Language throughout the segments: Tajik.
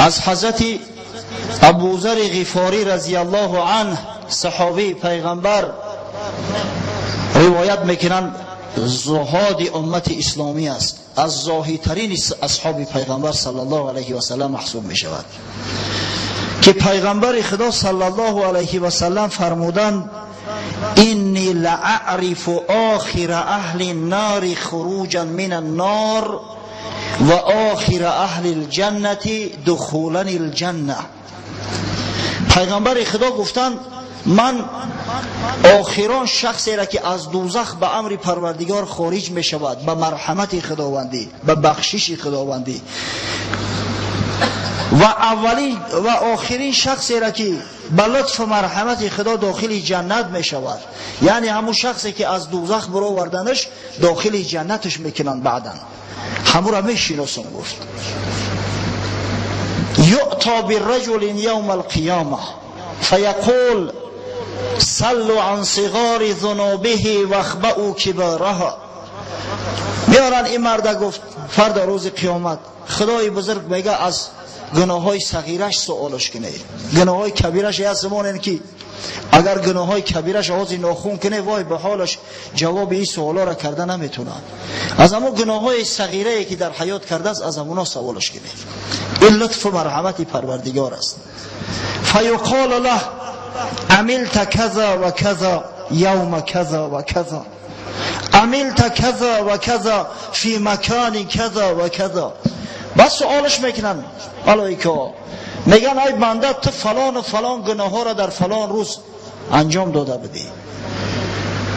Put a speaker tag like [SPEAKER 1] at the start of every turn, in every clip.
[SPEAKER 1] Аз ҳазрати Абузари Ғифорӣ разияллоҳу анҳ, саҳобии пайғамбар, ривоят мекунанд: зуҳоди уммати исломӣ аст, аз зоҳидтарин асҳоби пайғамбар саллаллоҳу алайҳи васаллам маҳсуб мешавад, ки пайғамбари худо саллаллоҳу алайҳи васаллам фармуданд: инни лаърифу охира аҳли ннори хуруҷан мин аннор ва охира аҳли лҷаннати духулан лҷанна. Пайғамбари худо гуфтанд: ман охирон шахсеро, ки аз дӯзах ба амри Парвардигор хориҷ мешавад, ба марҳамати худовандӣ, ба бахшиши худовандӣ, ва аввалин ва охирин шахсеро, ки ба лутфу марҳамати худо дохили ҷаннат мешавад, яъне ҳамун шахсе, ки аз дӯзах бароварданаш, дохили ҷаннаташ мекунанд баъдан, ҳамуро мешиносам, гуфт. يؤتى برجل يوم القيامة فيقول سلوا عن صغار ذنوبه واخبأوا كبارها. میارن این مرد، گفت، فردا روز قیامت خدای بزرگ میگه از گناه های صغیرش سوالش کنید، گناه های کبیرش از زمان که اگر گناه های کبیرش آغاز ناخون کنه، وای به حالش، جواب این سوالا را کرده نمیتونه. از همون گناه های صغیره که در حیات کرده است، از همونا سوالش کنید. این لطف و مرحمت پروردگار است. فیقال له عملت كذا وكذا يوم كذا وكذا، عملت كذا وكذا في مكان كذا وكذا. بس سوالش میکنن ملائکه، میگن ای بنده، تو فلان و فلان گناه را در فلان روز انجام داده بودی،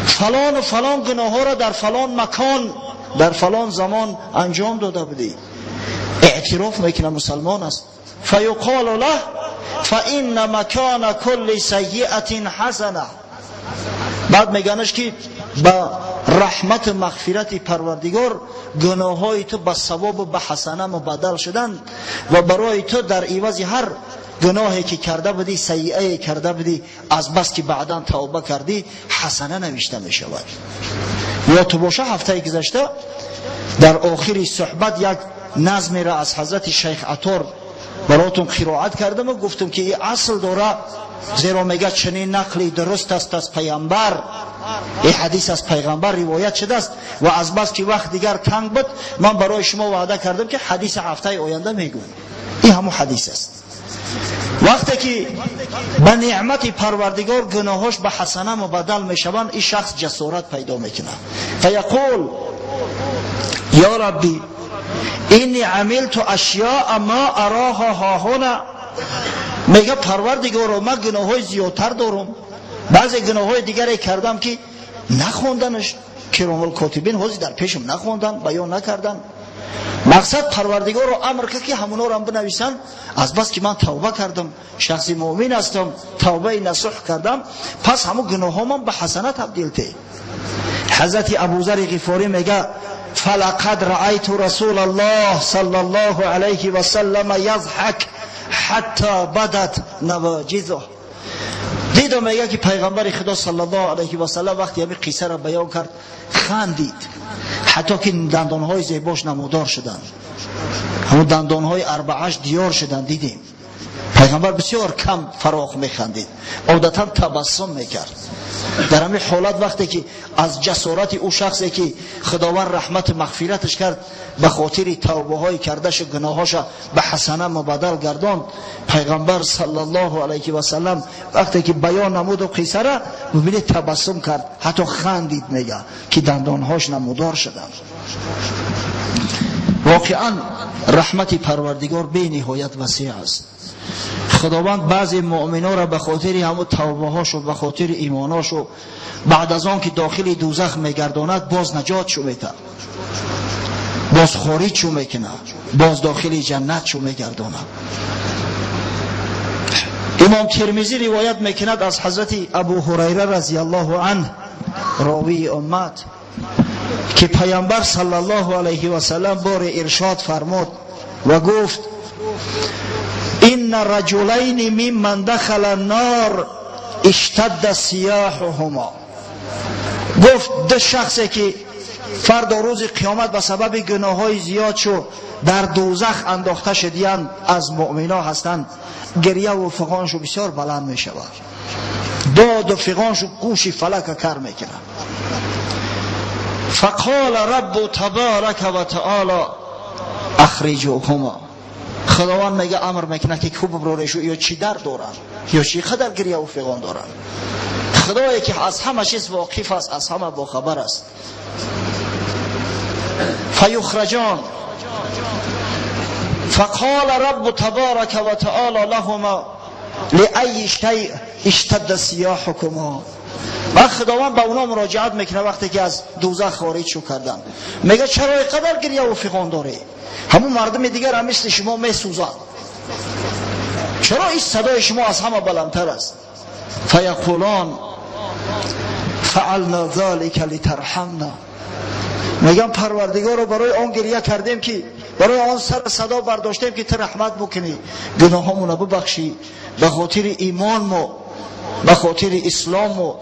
[SPEAKER 1] فلان و فلان گناه را در فلان مکان، در فلان زمان انجام داده بودی. اعتراف میکنه، مسلمان است. فیقال له فإن مكان كل سیئة حسنة. بعد میگنش که با رحمت مغفرت پروردگار گناه های تو به ثواب و به حسنه مبدل شدن و برای تو در عوض هر گناهی که کرده بودی، سیئه کرده بودی، از بس که بعدا توبه کردی، حسنه نوشته می شود. یا تو باشه هفته گذشته در آخر صحبت یک نظمی را از حضرت شیخ عطار براتون قرائت کردم و گفتم که این اصل داره، زیرا میگه چنین نقلی درست است از پیامبر، این حدیث از پیغمبر روایت شده است. و از بس که وقت دیگر تنگ بود، من برای شما وعده کردم که حدیث هفته آینده میگم. این همون حدیث است. وقتی که به نعمت پروردگار گناهاش به حسنه مبدل میشوند، این شخص جسارت پیدا میکنه. فیقول یا ربی اینی عملت اشیاء ما اراها هاهنا. میگه پروردگارا، من گناه های زیادتر دارم، بعضی گناه های دیگری کردم که نخوندنش، کرام الکاتبین حاضر در پیشم نخوندن، بیان نکردن. مقصد پروردگار رو امر کرد که همونا رو هم بنویسن. از بس که من توبه کردم، شخصی مؤمن هستم، توبه نصوح کردم، پس همون گناه من به حسنه تبدیل ته. حضرت ابوذر غفاری میگه فلقد رأيت رسول الله صلى الله عليه وسلم يضحك حتى بدت نواجذه. دیدم، میگه که پیغمبر خدا صلی الله علیه و سلم وقتی همین قصه را بیان کرد، خندید حتی که دندانهای زیباش نمودار شدند، همون دندانهای اربعش دیار شدند. دیدیم پیغمبر بسیار کم فراخ میخندید، عادتا تبسم میکرد. در همین حالت وقتی که از جسارت او شخصی که خداوند رحمت مغفرتش کرد، به خاطر توبه های کردش، گناهاش به حسنه مبدل گرداند، پیغمبر صلی الله علیه و سلم وقتی که بیان نمود و قصه را، ببینید، تبسم کرد، حتی خندید، میگه که دندانهاش نمودار شدند. واقعا رحمت پروردگار بی نهایت وسیع است. خداوند بعضی مؤمنا را به خاطر همون توبه هاش و به خاطر ایماناش و بعد از آن که داخل دوزخ میگرداند، باز نجات شو میده، باز خارج شو میکنه، باز داخل جنت شو میگرداند. امام ترمذی روایت میکند از حضرت ابو هریره رضی الله عنه، راوی امت، که پیامبر صلی الله علیه و سلم بار ارشاد فرمود و گفت: ان رجلین ممن دخل النار اشتد صیاحهما. گفت دو شخصی که فردا روز قیامت به سبب گناه‌های زیاد شو در دوزخ انداخته شدیان از مؤمنا هستند، گریه و فغانشو بسیار بلند می شود، داد و فغانشو گوش فلک کر میکنه. فقال رب تبارک و تعالی اخرجوهما. خداوند میگه امر میکنه که کو ببرورشو، یا چی در دارن یا چی قدر گریه و فغان دارن. خدایی که از همه چیز واقف است، از همه باخبر است. فیخرجان فقال رب تبارک و تعالی لهما لأی شیء اشتد صیاحکما. و خداوند به اونا مراجعت میکنه وقتی که از دوزخ خارج شو کردن، میگه چرا اینقدر گریه و فغان داره؟ همون مردم دیگر هم مثل شما میسوزند، چرا این صدای شما از همه بلندتر است؟ فیقولان فعلنا ذلك لترحمنا. میگم پروردگار رو برای آن گریه کردیم که برای آن سر صدا برداشتیم که تو رحمت بکنی، گناهامون رو ببخشی، به خاطر ایمان ما، به خاطر اسلام ما.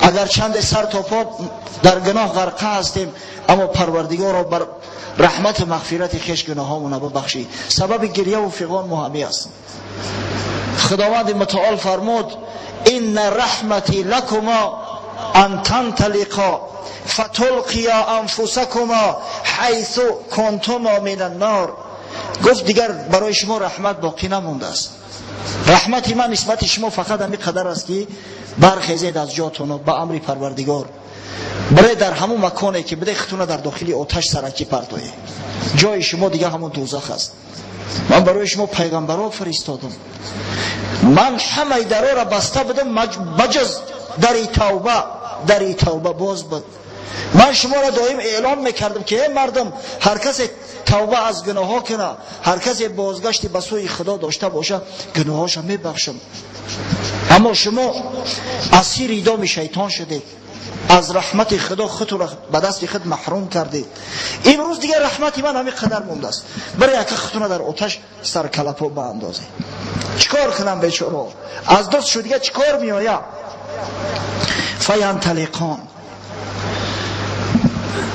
[SPEAKER 1] اگر چند سر تا پا در گناه غرقه هستیم، اما پروردگار رو بر رحمت و مغفرت خویش گناهامون رو ببخشی. سبب گریه و فغان ما همی است. خداوند متعال فرمود ان رحمتی لکما ان تنطلقا فتلقیا انفسکما حیث کنتما من النار. گفت دیگر برای شما رحمت باقی نمونده است. رحمت من نسبت شما فقط همین قدر است که برخیزید از جاتون به امر پروردگار، برای در همون مکانی که بده خودتون در داخل آتش سرکی پرتوید. جای شما دیگه همون دوزخ است. من برای شما پیغمبرا فرستادم، من همه درا را بسته بودم بجز در توبه، در توبه باز بود. من شما را دائم اعلام میکردم که ای مردم، هر کسی توبه از گناه ها کنه، هر کسی بازگشتی به سوی خدا داشته باشه، گناهاش میبخشم. اما شما اسیر دام شیطان شدید، از رحمت خدا خود را به دست خود محروم کردید. امروز دیگه رحمت من همین قدر مونده است، برای که خودتون در آتش سرکلپو باندازید. چیکار کنم بیچاره؟ از دست شد دیگه چیکار میآید؟ فینطلقان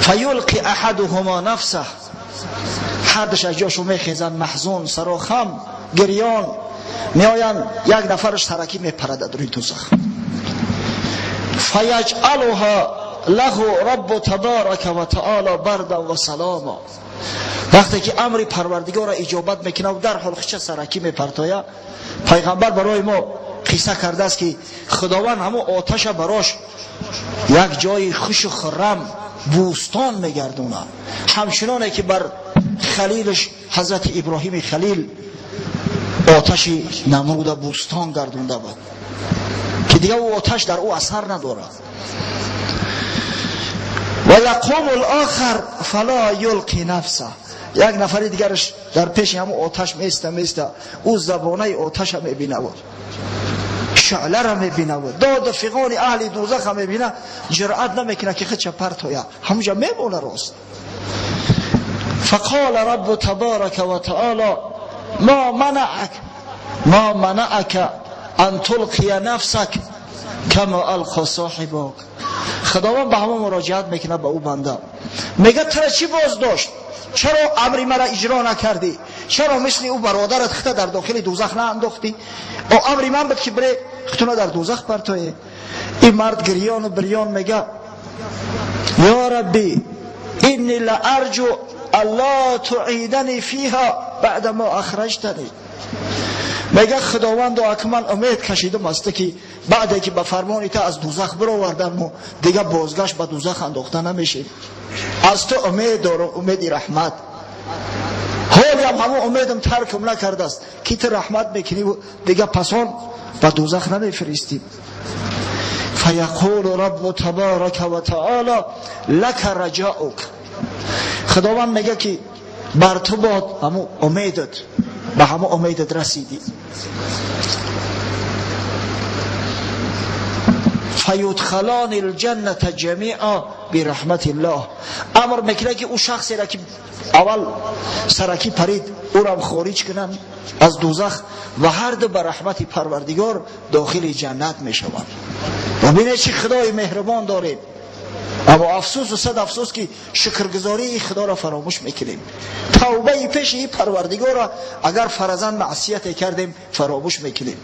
[SPEAKER 1] فیلقی احدهما نفسه. هر دوش از جاشو میخیزن، محزون، سراخم، گریان میآیند. یک نفرش سرکی میپرد در روی دوزخ. فیجعلها له رب تبارک و تعالی بردا و سلاما. وقتی که امر پروردگار را اجابت میکنه و در حال خودش سرکی میپرتاید، پیغمبر برای ما قصه کرده است که خداوند همون آتش براش یک جای خوش و خرم بوستان میگردونه، همچنانه که بر خلیلش حضرت ابراهیم خلیل آتش نمرود بوستان گردونده بود که دیگه او آتش در او اثر ندارد. و یقوم الاخر فلا یلقی نفسه. یک نفر دیگرش در پیش همون آتش میسته، او زبانه آتش میبینه بود، شعله را میبینه بود، داد و فغان اهل دوزخ میبینه، جرأت نمیکنه که خودش پرتویه، همونجا میمونه راست. فقال رب تبارک و تعالی ما منعک ان تلقی نفسک کما القى صاحبک. خداوند به همون مراجعت میکنه به او بنده، میگه ترا چی باز داشت؟ چرا امری مرا اجرا نکردی؟ چرا مثل او برادرت خودت در داخل دوزخ نانداختی؟ او امری من بود که بره خودتون در دوزخ پرتوی. این مرد گریان و بریان میگه یا ربی انی لارجو الا تعیدنی فیها بعد ما اخرجتنی. میگه خداوند و من امید کشیدم از که بعد که به فرمان تا از دوزخ برآوردم و دیگه بازگشت به دوزخ انداخته نمیشه. از تو امید دارم، امید رحمت. حالی هم همون امیدم ترکم نکرده است که تو رحمت میکنی و دیگه پسان به دوزخ نمیفرستی. فیقول رب تبارک و تعالی لک رجاؤک. خداوند میگه که بر تو باد همون امیدت، به همون امیدت رسیدی. فیدخلان الجنة جمیعا برحمت الله. امر میکنه که او شخصی را که اول سرکی پرید او را خارج کنن از دوزخ و هر دو به رحمت پروردگار داخل جنت میشوند. و ببینید چه خدای مهربان داریم. اما افسوس و صد افسوس که شکرگزاری خدا را فراموش میکنیم. توبه پیش این پروردگار را اگر فرضاً معصیت کردیم فراموش میکنیم.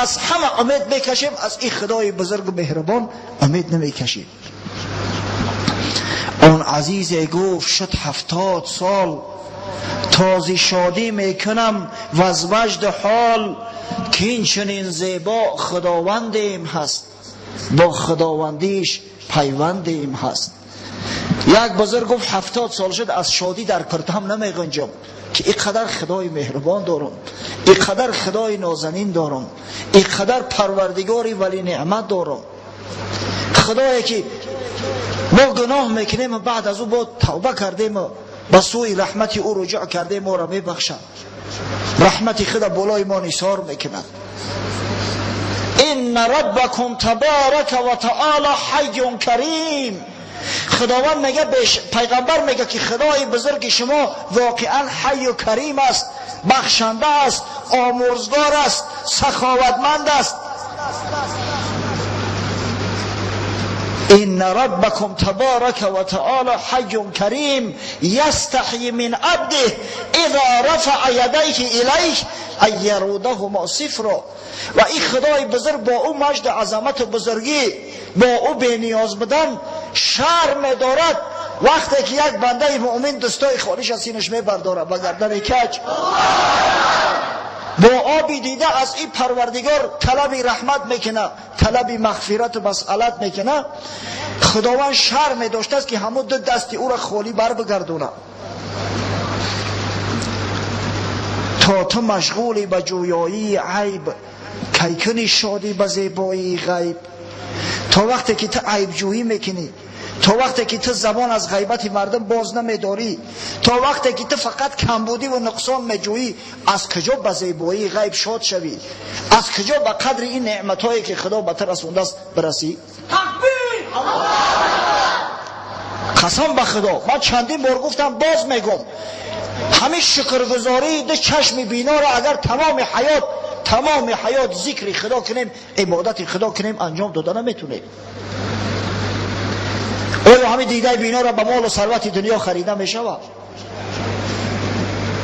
[SPEAKER 1] از همه امید میکشیم، از این خدای بزرگ و مهربان امید نمیکشیم. آن عزیز گفت شد 70 سال تازی شادی میکنم و از وجد حال، که این چنین زیبا خداوندیم هست، با خداوندیش پیوندیم هست. یک بزرگ گفت 70 سال شد از شادی در پرتم نمیگنجم که اینقدر خدای مهربان دارم، اینقدر خدای نازنین دارم، اینقدر پروردگاری ولی نعمت دارم. خدایی که ما گناه میکنیم و بعد از او با توبه کردیم و به سوی رحمت او رجوع کردیم، ما را میبخشد، رحمت خدا بالای ما نثار میکند. ان ربکم تبارک و تعالی حی کریم. خداوند میگه، پیغمبر میگه که خدای بزرگ شما واقعا حی و کریم است، بخشنده است، آمرزگار است، سخاوتمند است. ان ربکم تبارک و تعالی حی کریم یستحی من عبده اذا رفع یدیه الیه ان یرودهما صفرا. و این خدای بزرگ با او مجد عظمت و بزرگی، با او بی نیاز بودن شرم دارد وقتی که یک بنده مؤمن دستای خالیش از سینش میبرداره و گردن کج با آبی دیده از این پروردگار طلب رحمت میکنه، طلب مغفرت و مسئلت میکنه. خداوند شرم داشته است که همون دو دست او را خالی بر بگردونه. تا تو مشغولی به جویایی عیب، کی کنی شادی به زیبایی غیب. تا وقتی که تو عیب جویی میکنی، تا وقتی که تو زبان از غیبت مردم باز نمیداری، تا وقتی که تو فقط کمبودی و نقصان میجویی، از کجا به زیبایی غیب شاد شوی؟ از کجا به قدر این نعمتهایی که خدا به تو رسونده است برسی؟ قسم به خدا من چندین بار گفتم، باز میگم، همین شکرگزاری دو چشم بینا را اگر تمام حیات ذکر خدا کنیم، عبادت خدا کنیم، انجام داده نمیتونیم. آیا همین دیده بینا را به مال و ثروت دنیا خریده میشود؟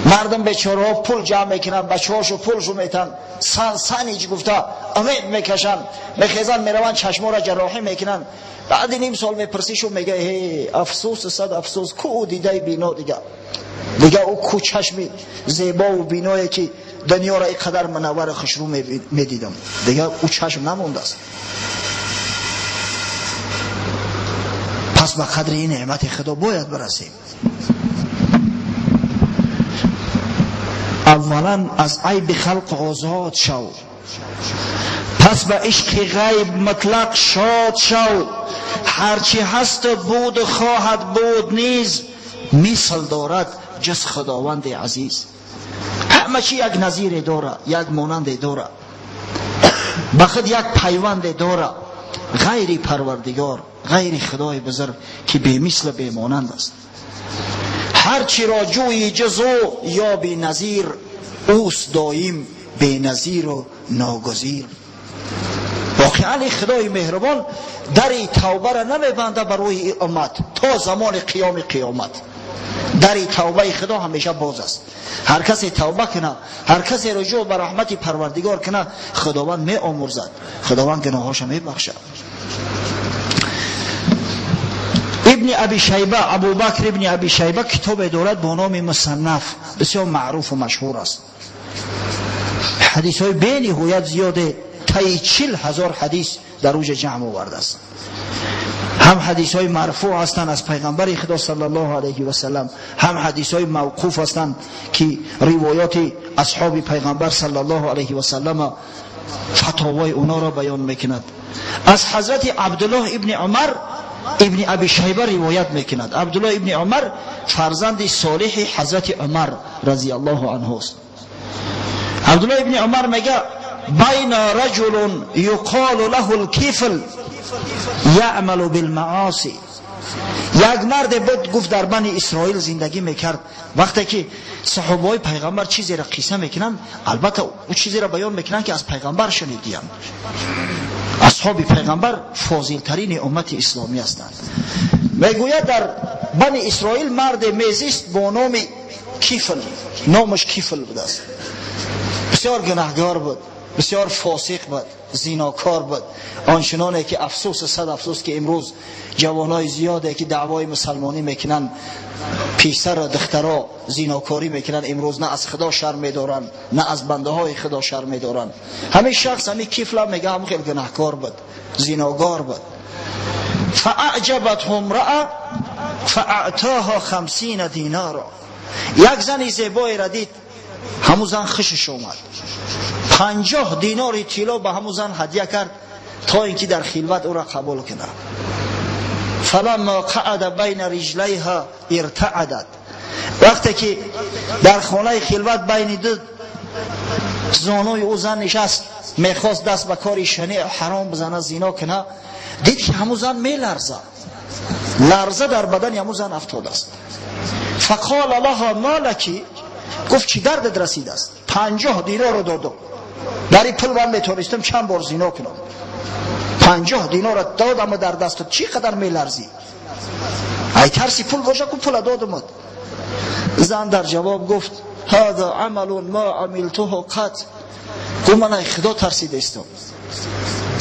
[SPEAKER 1] مردم بیچاره ها پول جمع میکنن، بچه هاشو پولشو میتن، سن سنیج گفته امید میکشن، میخیزن میروند چشما را جراحی میکنن. بعد نیم سال میپرسیشو میگه هی افسوس صد افسوس، کو دیده بینا دیگه او کو چشم زیبا و بینایی که دنیا را اینقدر منور خوشرو میدیدم، دیگه او چشم نمونده است. پس به قدر این نعمت خدا باید برسیم. اولا از عیب خلق آزاد شو، پس به عشق غیب مطلق شاد شو. هرچی هست و بود و خواهد بود نیز، مثل دارد جز خداوند عزیز. همه چی یک نظیر داره، یک مانند داره، به خود یک پیوند داره، غیر پروردگار، غیر خدای بزرگ که بی مثل بی مانند است. هرچی را جویی جز او یا بی نظیر، اوست دایم بی نظیر و ناگزیر. واقعا خدای مهربان در توبه را نمیبنده بر روی امت تا زمان قیام قیامت. در توبه خدا همیشه باز است. هر کسی توبه کنه، هر کسی رجوع به رحمت پروردگار کنه، خداوند می آمرزد، خداوند گناهاش می بخشد. ابن ابی شیبه، ابوبکر ابن ابی شیبه کتاب دارد با نام مصنف، بسیار معروف و مشهور است. حدیث های بی نهایت زیاده، تای 40,000 حدیث در اوج جمع آورده است. هم حدیث های مرفوع هستند از پیغمبر خدا صلی الله علیه و سلم، هم حدیث های موقوف هستند که روایات اصحاب پیغمبر صلی الله علیه و سلم، فتاوای اونا را بیان میکند. از حضرت عبدالله ابن عمر ابن ابی شیبه روایت میکند. عبدالله ابن عمر فرزند صالح حضرت عمر رضی الله عنه است. عبدالله ابن عمر میگه بین رجل یقال له الکفل یعمل بالمعاصی. یک مرد بود، گفت در بنی اسرائیل زندگی میکرد. وقتی که صحابه های پیغمبر چیزی را قصه میکنن، البته او چیزی را بیان میکنن که از پیغمبر شنیدیم. Асҳоби пайғамбар фозилтарини уммати исломӣ ҳастанд. Мегӯяд дар бани Исроил марде мезист бо номи Кифл, номаш Кифл будааст. Бисёр гунаҳгор буд, бисёр фосиқ буд, зинокор буд. Ончуноне ки афсӯс, сад афсӯс ки имрӯз ҷавонои зиёде ки даъвои мусалмонӣ мекунанд, писару духтаро зинокорӣ мекунанд, имрӯз на аз Худо шарм медоранд, на аз бандаҳои Худо шарм медоранд. Ҳамин шахс, ҳамин Кифла мега, ҳамин хел гунаҳкор буд, зиногор буд. فأعجبته امرأة فأعطاها 50 دینارا. یک زنی زیبایی را دید، همون زن خوشش اومد، 50 دینار طلا به همون زن هدیه کرد تا اینکه در خلوت او را قبول کند. فلما قعد بین رجلیها ارتعدت. وقتی که در خانه خلوت بین دو زانوی او زن نشست، میخواست دست به کاری شنیع حرام بزنه، زینا کنه، دید که همون زن میلرزه، لرزه در بدن همون زن افتاده است. فقال لها ما لکی، گفت چی دردت رسید است؟ 50 دینار رو دادم، در این پول من میتونستم چند بار زینا کنم، 50 دینار رو دادم و در دستت چی قدر میلرزی؟ ای ترسی پول باشه که پول دادم. زن در جواب گفت هذا عمل ما عملته قط. گفت من ای خدا ترسیده استم،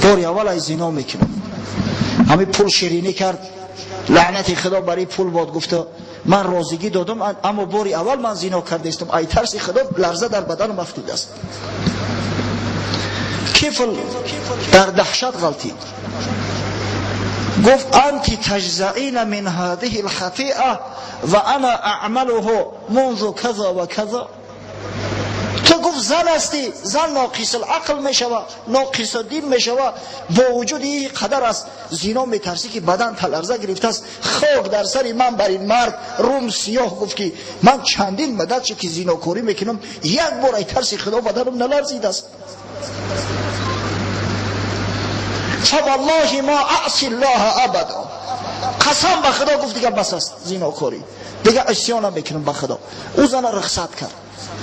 [SPEAKER 1] باری اول ای زینا میکنم. همین پول شیرینی کرد، لعنت خدا برای پول باد. گفت من راضیگی دادم، اما باری اول من زینا کرده استم، ای ترسی خدا لرزه در بدنم افتاده است. کفل در دهشت غلطید، گفت انت تجزعین من هذه الخطیئه و انا اعمله منذ کذا و کذا. تو گفت زن هستی، زن ناقص العقل میشوه، ناقص دین میشوه، با وجود این قدر از زینا میترسی که بدن تلرزه گرفته است. خاک در سر من بر این مرد روم سیاه. گفت که من چندین مدت چه که زیناکاری میکنم، یک بار ای ترسی خدا بدنم نلرزید است. فوالله ما اعصی الله ابدا. قسم به خدا گفت دیگه بس است زیناکاری، دیگه عصیان نمیکنم به خدا. او زن رخصت کرد،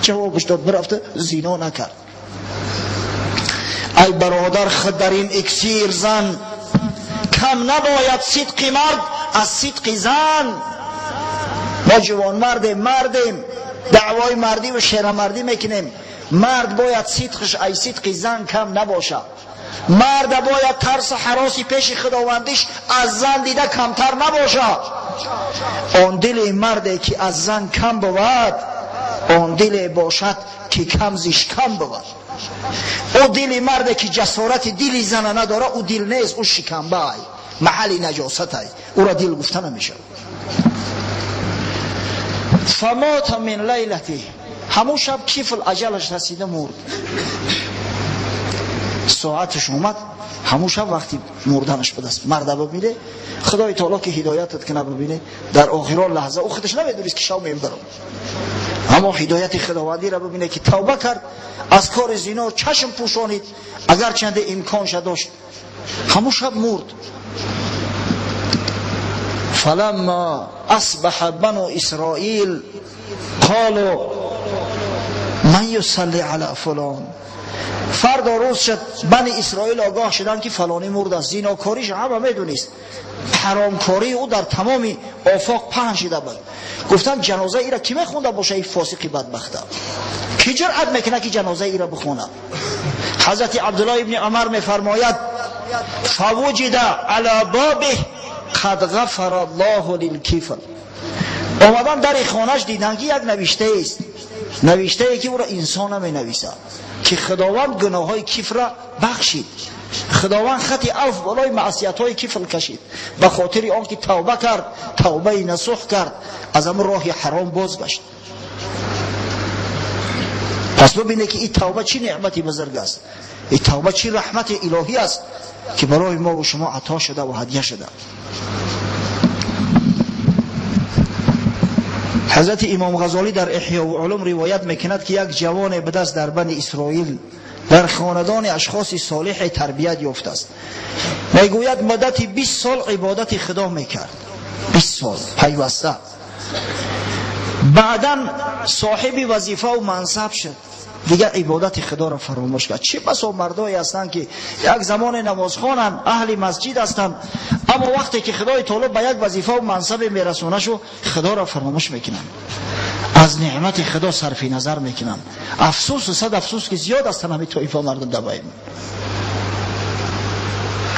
[SPEAKER 1] جوابش داد، برفته زینا نکرد. ای برادر خود در این اکسیر زن کم نباید صدق مرد از صدق زن. ما جوان مردیم، دعوای مردی و شیرمردی میکنیم. مرد باید صدقش ای صدق زن کم نباشد. مرد باید ترس حراسی پیش خداوندیش از زن دیده کمتر نباشد. آن دل مردی که از زن کم بود، آن دل باشد که کم زیش کم بود. او دل مرد که جسارت دل زن نداره، او دل نیست، او شکمبه ای، محل نجاست ای، او را دل گفته نمیشه. فمات من لیلته. همون شب کفل اجلش رسیده مرد. ساعتش اومد، همون شب وقتی مردنش به دست مرد ببینه، خدای تعالی که هدایتت کنه ببینه در آخرین لحظه، او خودش نمیدونست که شب میبرم، اما هدایت خداوندی را ببینه که توبه کرد، از کار زینا چشم پوشانید، اگر چند امکانش داشت، همون شب مرد. فلما اصبح بنو اسرائیل قالوا من یصلی علی فلان. فردا روز شد، بنی اسرائیل آگاه شدن که فلانی مرد است. زیناکاریش همه میدونست، حرامکاری او در تمام آفاق پهن شده بود. گفتن جنازه ای را کی میخونده باشه این فاسقی بدبخته؟ کی جرأت میکنه که جنازه ای را بخونه؟ حضرت عبدالله ابن عمر میفرماید فوجد علی بابه قد غفر الله للکفل. آمدن در خانهش دیدن که یک نوشته است، نوشته ای که او را انسان نمی نویسد، که خداوند گناه های کفر را بخشید، خداوند خط عفو بالای معصیت های کفر کشید، به خاطر آنکه توبه کرد، توبه نصوح کرد، از آن راه حرام بازگشت. پس ببینید که این توبه چه نعمتی بزرگ است، این توبه چه رحمت الهی است که برای ما و شما عطا شده و هدیه شده. حضرت امام غزالی در احیاء و علوم روایت میکند که یک جوان به دست در بنی اسرائیل در خاندان اشخاص صالح تربیت یافته است. میگوید مدت 20 سال عبادت خدا میکرد، 20 سال پیوسته. بعدا Соҳиби вазифа ва мансаб шуд, дигар ибодати худоро фаромӯш кард. Чӣ басо мардое ҳастанд, ки як замоне намозхонанд, аҳли масҷид ҳастанд, аммо вақте ки худои таоло ба як вазифа ва мансабе мерасонашу, худоро фаромӯш мекунанд, аз неъмати худо сарфи назар мекунанд. Афсӯсу сад афсӯс, ки зиёд ҳастанд ҳамин тоифа мардум дар байн.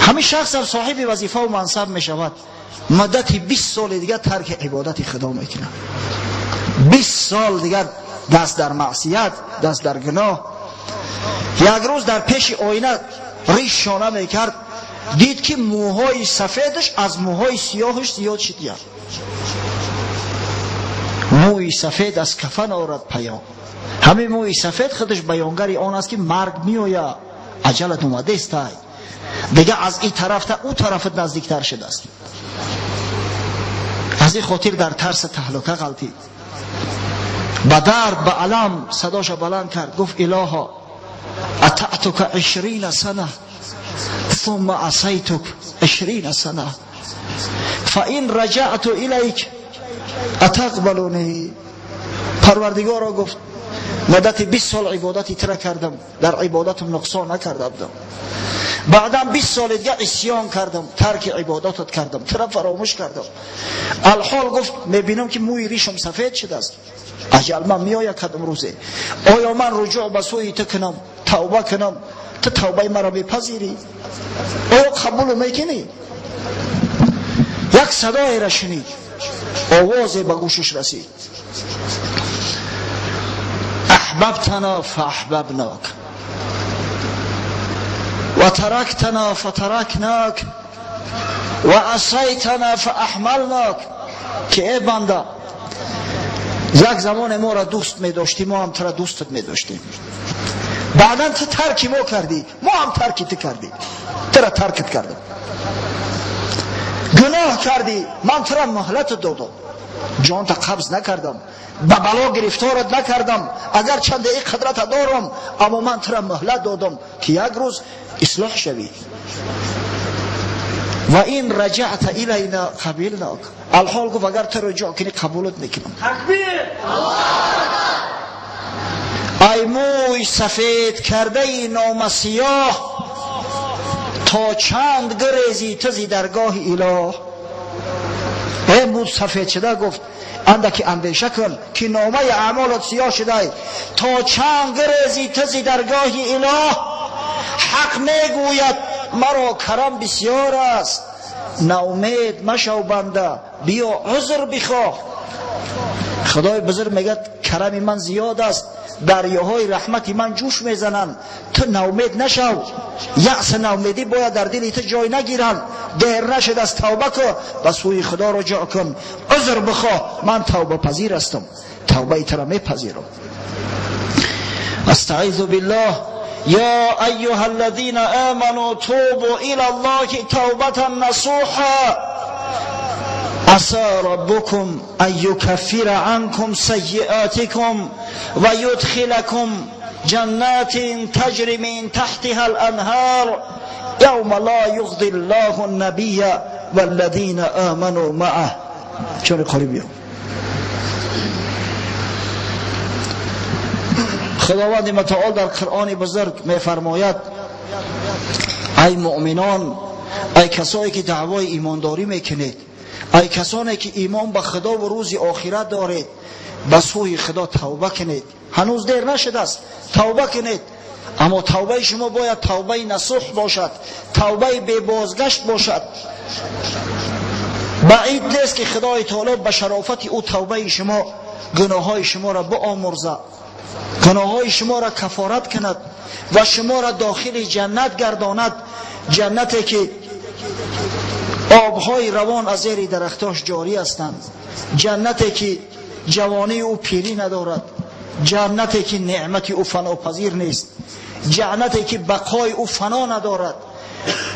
[SPEAKER 1] Ҳамин шахс ҳам соҳиби вазифа ва мансаб мешавад, муддати 20 соли дигар тарки ибодати худо мекунад, 20 сол дигар даст дар маъсият, даст дар гуноҳ. Як рӯз дар пеши оина риш шона мекард, дид, ки мӯҳои сафедаш аз мӯҳои сиёҳаш зиёд шид. Мӯи сафед аз кафан орад паём. Ҳамин мӯи сафед худаш баёнгари он аст, ки марг меояд, аҷалат омадестай, дигар аз ин тараф та ӯ тарафат наздиктар шудааст. Аз ин хотир дар тарси таҳлука ғалтид, ба дард, ба алам садоша баланд кард, гуфт: «Илоҳо, أطعتك 20 سنة ثم عصيتك 20 سنة، فإن رجعت إليك أتقبلني؟» Парвардигоро, гуфт, муддати 20 сол ибодати тира кардам, дар ибодатам нуқсон накарда будам, баъдан 20 соли дига исён кардам, тарки ибодатат кардам, тира фаромӯш кардам. Алҳол, гуфт, мебинам, ки мӯи ришам сафед шудааст, аҷал ман меояд кадом рӯзе. Оё ман руҷӯъ ба сӯи ту кунам, тавба кунам, ту тавбаи маро мепазирӣ? Оё қабулу мекунӣ? Як садоеро шунид, овозе ба гӯшаш расид: «أحببتنا فأحببناك وتركتنا فتركناك وعصيتنا فأحملناك». Ки э банда, як замоне моро дӯст медоштӣ, мо ҳам тура дӯстат медоштем. Баъдан ту тарки мо кардӣ, мо ҳам тарки ту кардем, тура таркат кардем. Гуноҳ кардӣ, ман тура муҳлатат додам, ҷонта қабз накардам, ба бало гирифторат накардам, агар чанде ин қудрата дорам, аммо ман тура муҳлат додам, ки як рӯз ислоҳ шавӣ. وإن رجعت إلينا قبلناك. Алҳол, гуфт, агар ту руҷӯъ кунӣ, қабулат мекунам.
[SPEAKER 2] Такбир!
[SPEAKER 1] Ай мӯй сафед кардаи номасиёҳ, то чанд гурезӣ ту зи даргоҳи илоҳ? Э мӯй сафед шуда, гуфт, андаки андеша кун, ки номаи аъмолат сиёҳ шудай. То чанд гурезӣ ту зи даргоҳи илоҳ? Ҳақ мегӯяд: маро карам бисёр аст. Наумед машав, банда, биё узр бихоҳ. Худои бузург мегӯяд: карами ман зиёд аст, дарёҳои раҳмати ман ҷӯш мезананд. Ту наумед нашав, яъс, наумедӣ бояд дар дили ту ҷой нагиранд. Дер нашудааст, тавба кун, ба сӯи худо руҷӯъ кун, узр бихоҳ. Ман тавбапазир ҳастам, тавбаи тура мепазирам. أستعيذ بالله: يا أيها الذين آمنوا توبوا إلى الله توبة نصوحا، عسى ربكم أن يكفر عنكم سيئاتكم ويدخلكم جنات تجري من تحتها الأنهار، يوم لا يخزي الله النبي والذين آمنوا معه. چون قریب خداوند متعال در قرآن بزرگ میفرماید: ای مؤمنان، ای کسایی که دعوای ایمانداری میکنید، ای کسانی که ایمان به خدا و روز آخرت دارید، به سوی خدا توبه کنید. هنوز دیر نشده است، توبه کنید. اما توبه شما باید توبه نصوح باشد، توبه بی بازگشت باشد. بعید نیست که خدای تعالی به شرافت او توبه شما گناه شما را بآمرزد، گناه شما را کفارت کند و شما را داخل جنت گرداند، جنتی که آبهای روان از زیر درختاش جاری هستند، جنتی که جوانی او پیری ندارد، جنتی که نعمت او فناپذیر نیست، جنتی که بقای او فنا ندارد،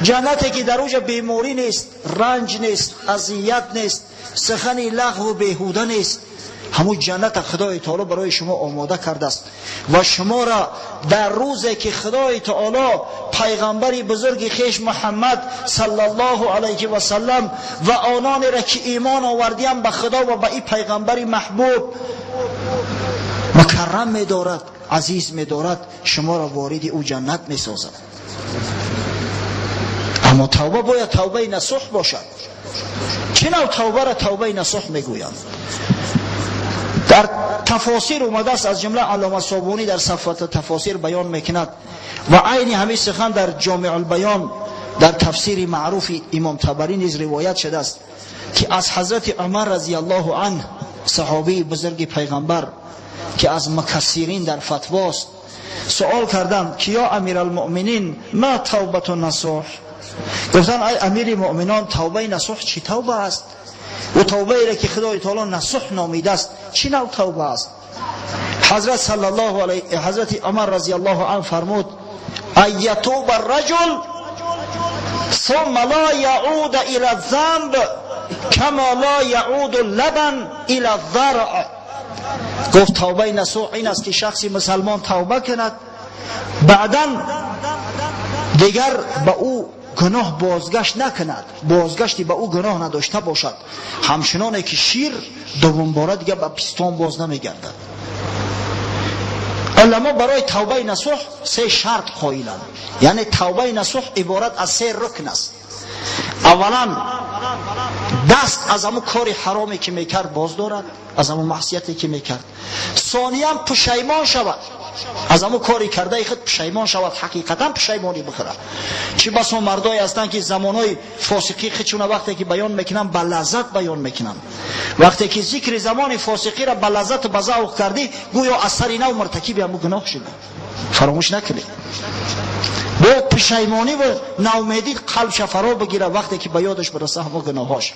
[SPEAKER 1] جنتی که در اوجا بیماری نیست، رنج نیست، اذیت نیست، سخن لغو و بیهوده نیست. همون جنت خدای تعالی برای شما آماده کرده است و شما را در روزی که خدای تعالی پیغمبر بزرگ خویش محمد صلی الله علیه و سلم و آنانی را که ایمان آوردیم به خدا و به این پیغمبر محبوب. مکرم می‌دارد، عزیز می‌دارد، شما را وارد او جنت می‌سازد. اما توبه باید توبه نصوح باشد. چه نوع توبه را توبه نصوح میگویند؟ در تفاسیر اومده است، از جمله علامه صابونی در صفحات تفاسیر بیان میکند و عین همین سخن در جامع البیان در تفسیر معروف امام طبری نیز روایت شده است که از حضرت عمر رضی الله عنه، صحابی بزرگ پیغمبر که از مکثرین در فتواست، سوال کردم که یا امیرالمؤمنین ما توبة نصوح؟ گفتن ای امیر مؤمنان توبه نصوح چی توبه است؟ و توبه ای را که خدای تعالی نصوح نامیده است چی نوع توبه است؟ حضرت صلی الله علیه حضرت عمر رضی الله عنه فرمود ان یتوب الرجل ثم لا یعود الى الذنب کما لا یعود اللبن الى الضرع. گفت توبه نصوح این است که شخصی مسلمان توبه کند، بعدا دیگر به او گناه بازگشت نکند، بازگشتی به او گناه نداشته باشد، همچنانه که شیر دوم باره دیگه به پستان باز نمیگردد. علما برای توبه نصوح سه شرط قائلند، یعنی توبه نصوح عبارت از سه رکن است. اولا دست از همون کار حرامی که میکرد باز دارد، از همون معصیتی که میکرد. ثانیا پشیمان شود، از همون کاری کرده خود پشیمان شود، حقیقتا پشیمانی بخورد. چی بسا مردایی هستند که زمانهای فاسقی خودشون وقتی که بیان میکنن به لذت بیان میکنن، وقتی که ذکر زمان فاسقی را به لذت و به ذوق کردی گویا از سر نو مرتکب همون گناه شده. فراموش نکنید با پشیمانی و ناامیدی قلبش فرا بگیره وقتی که به یادش برسه همون گناهاش،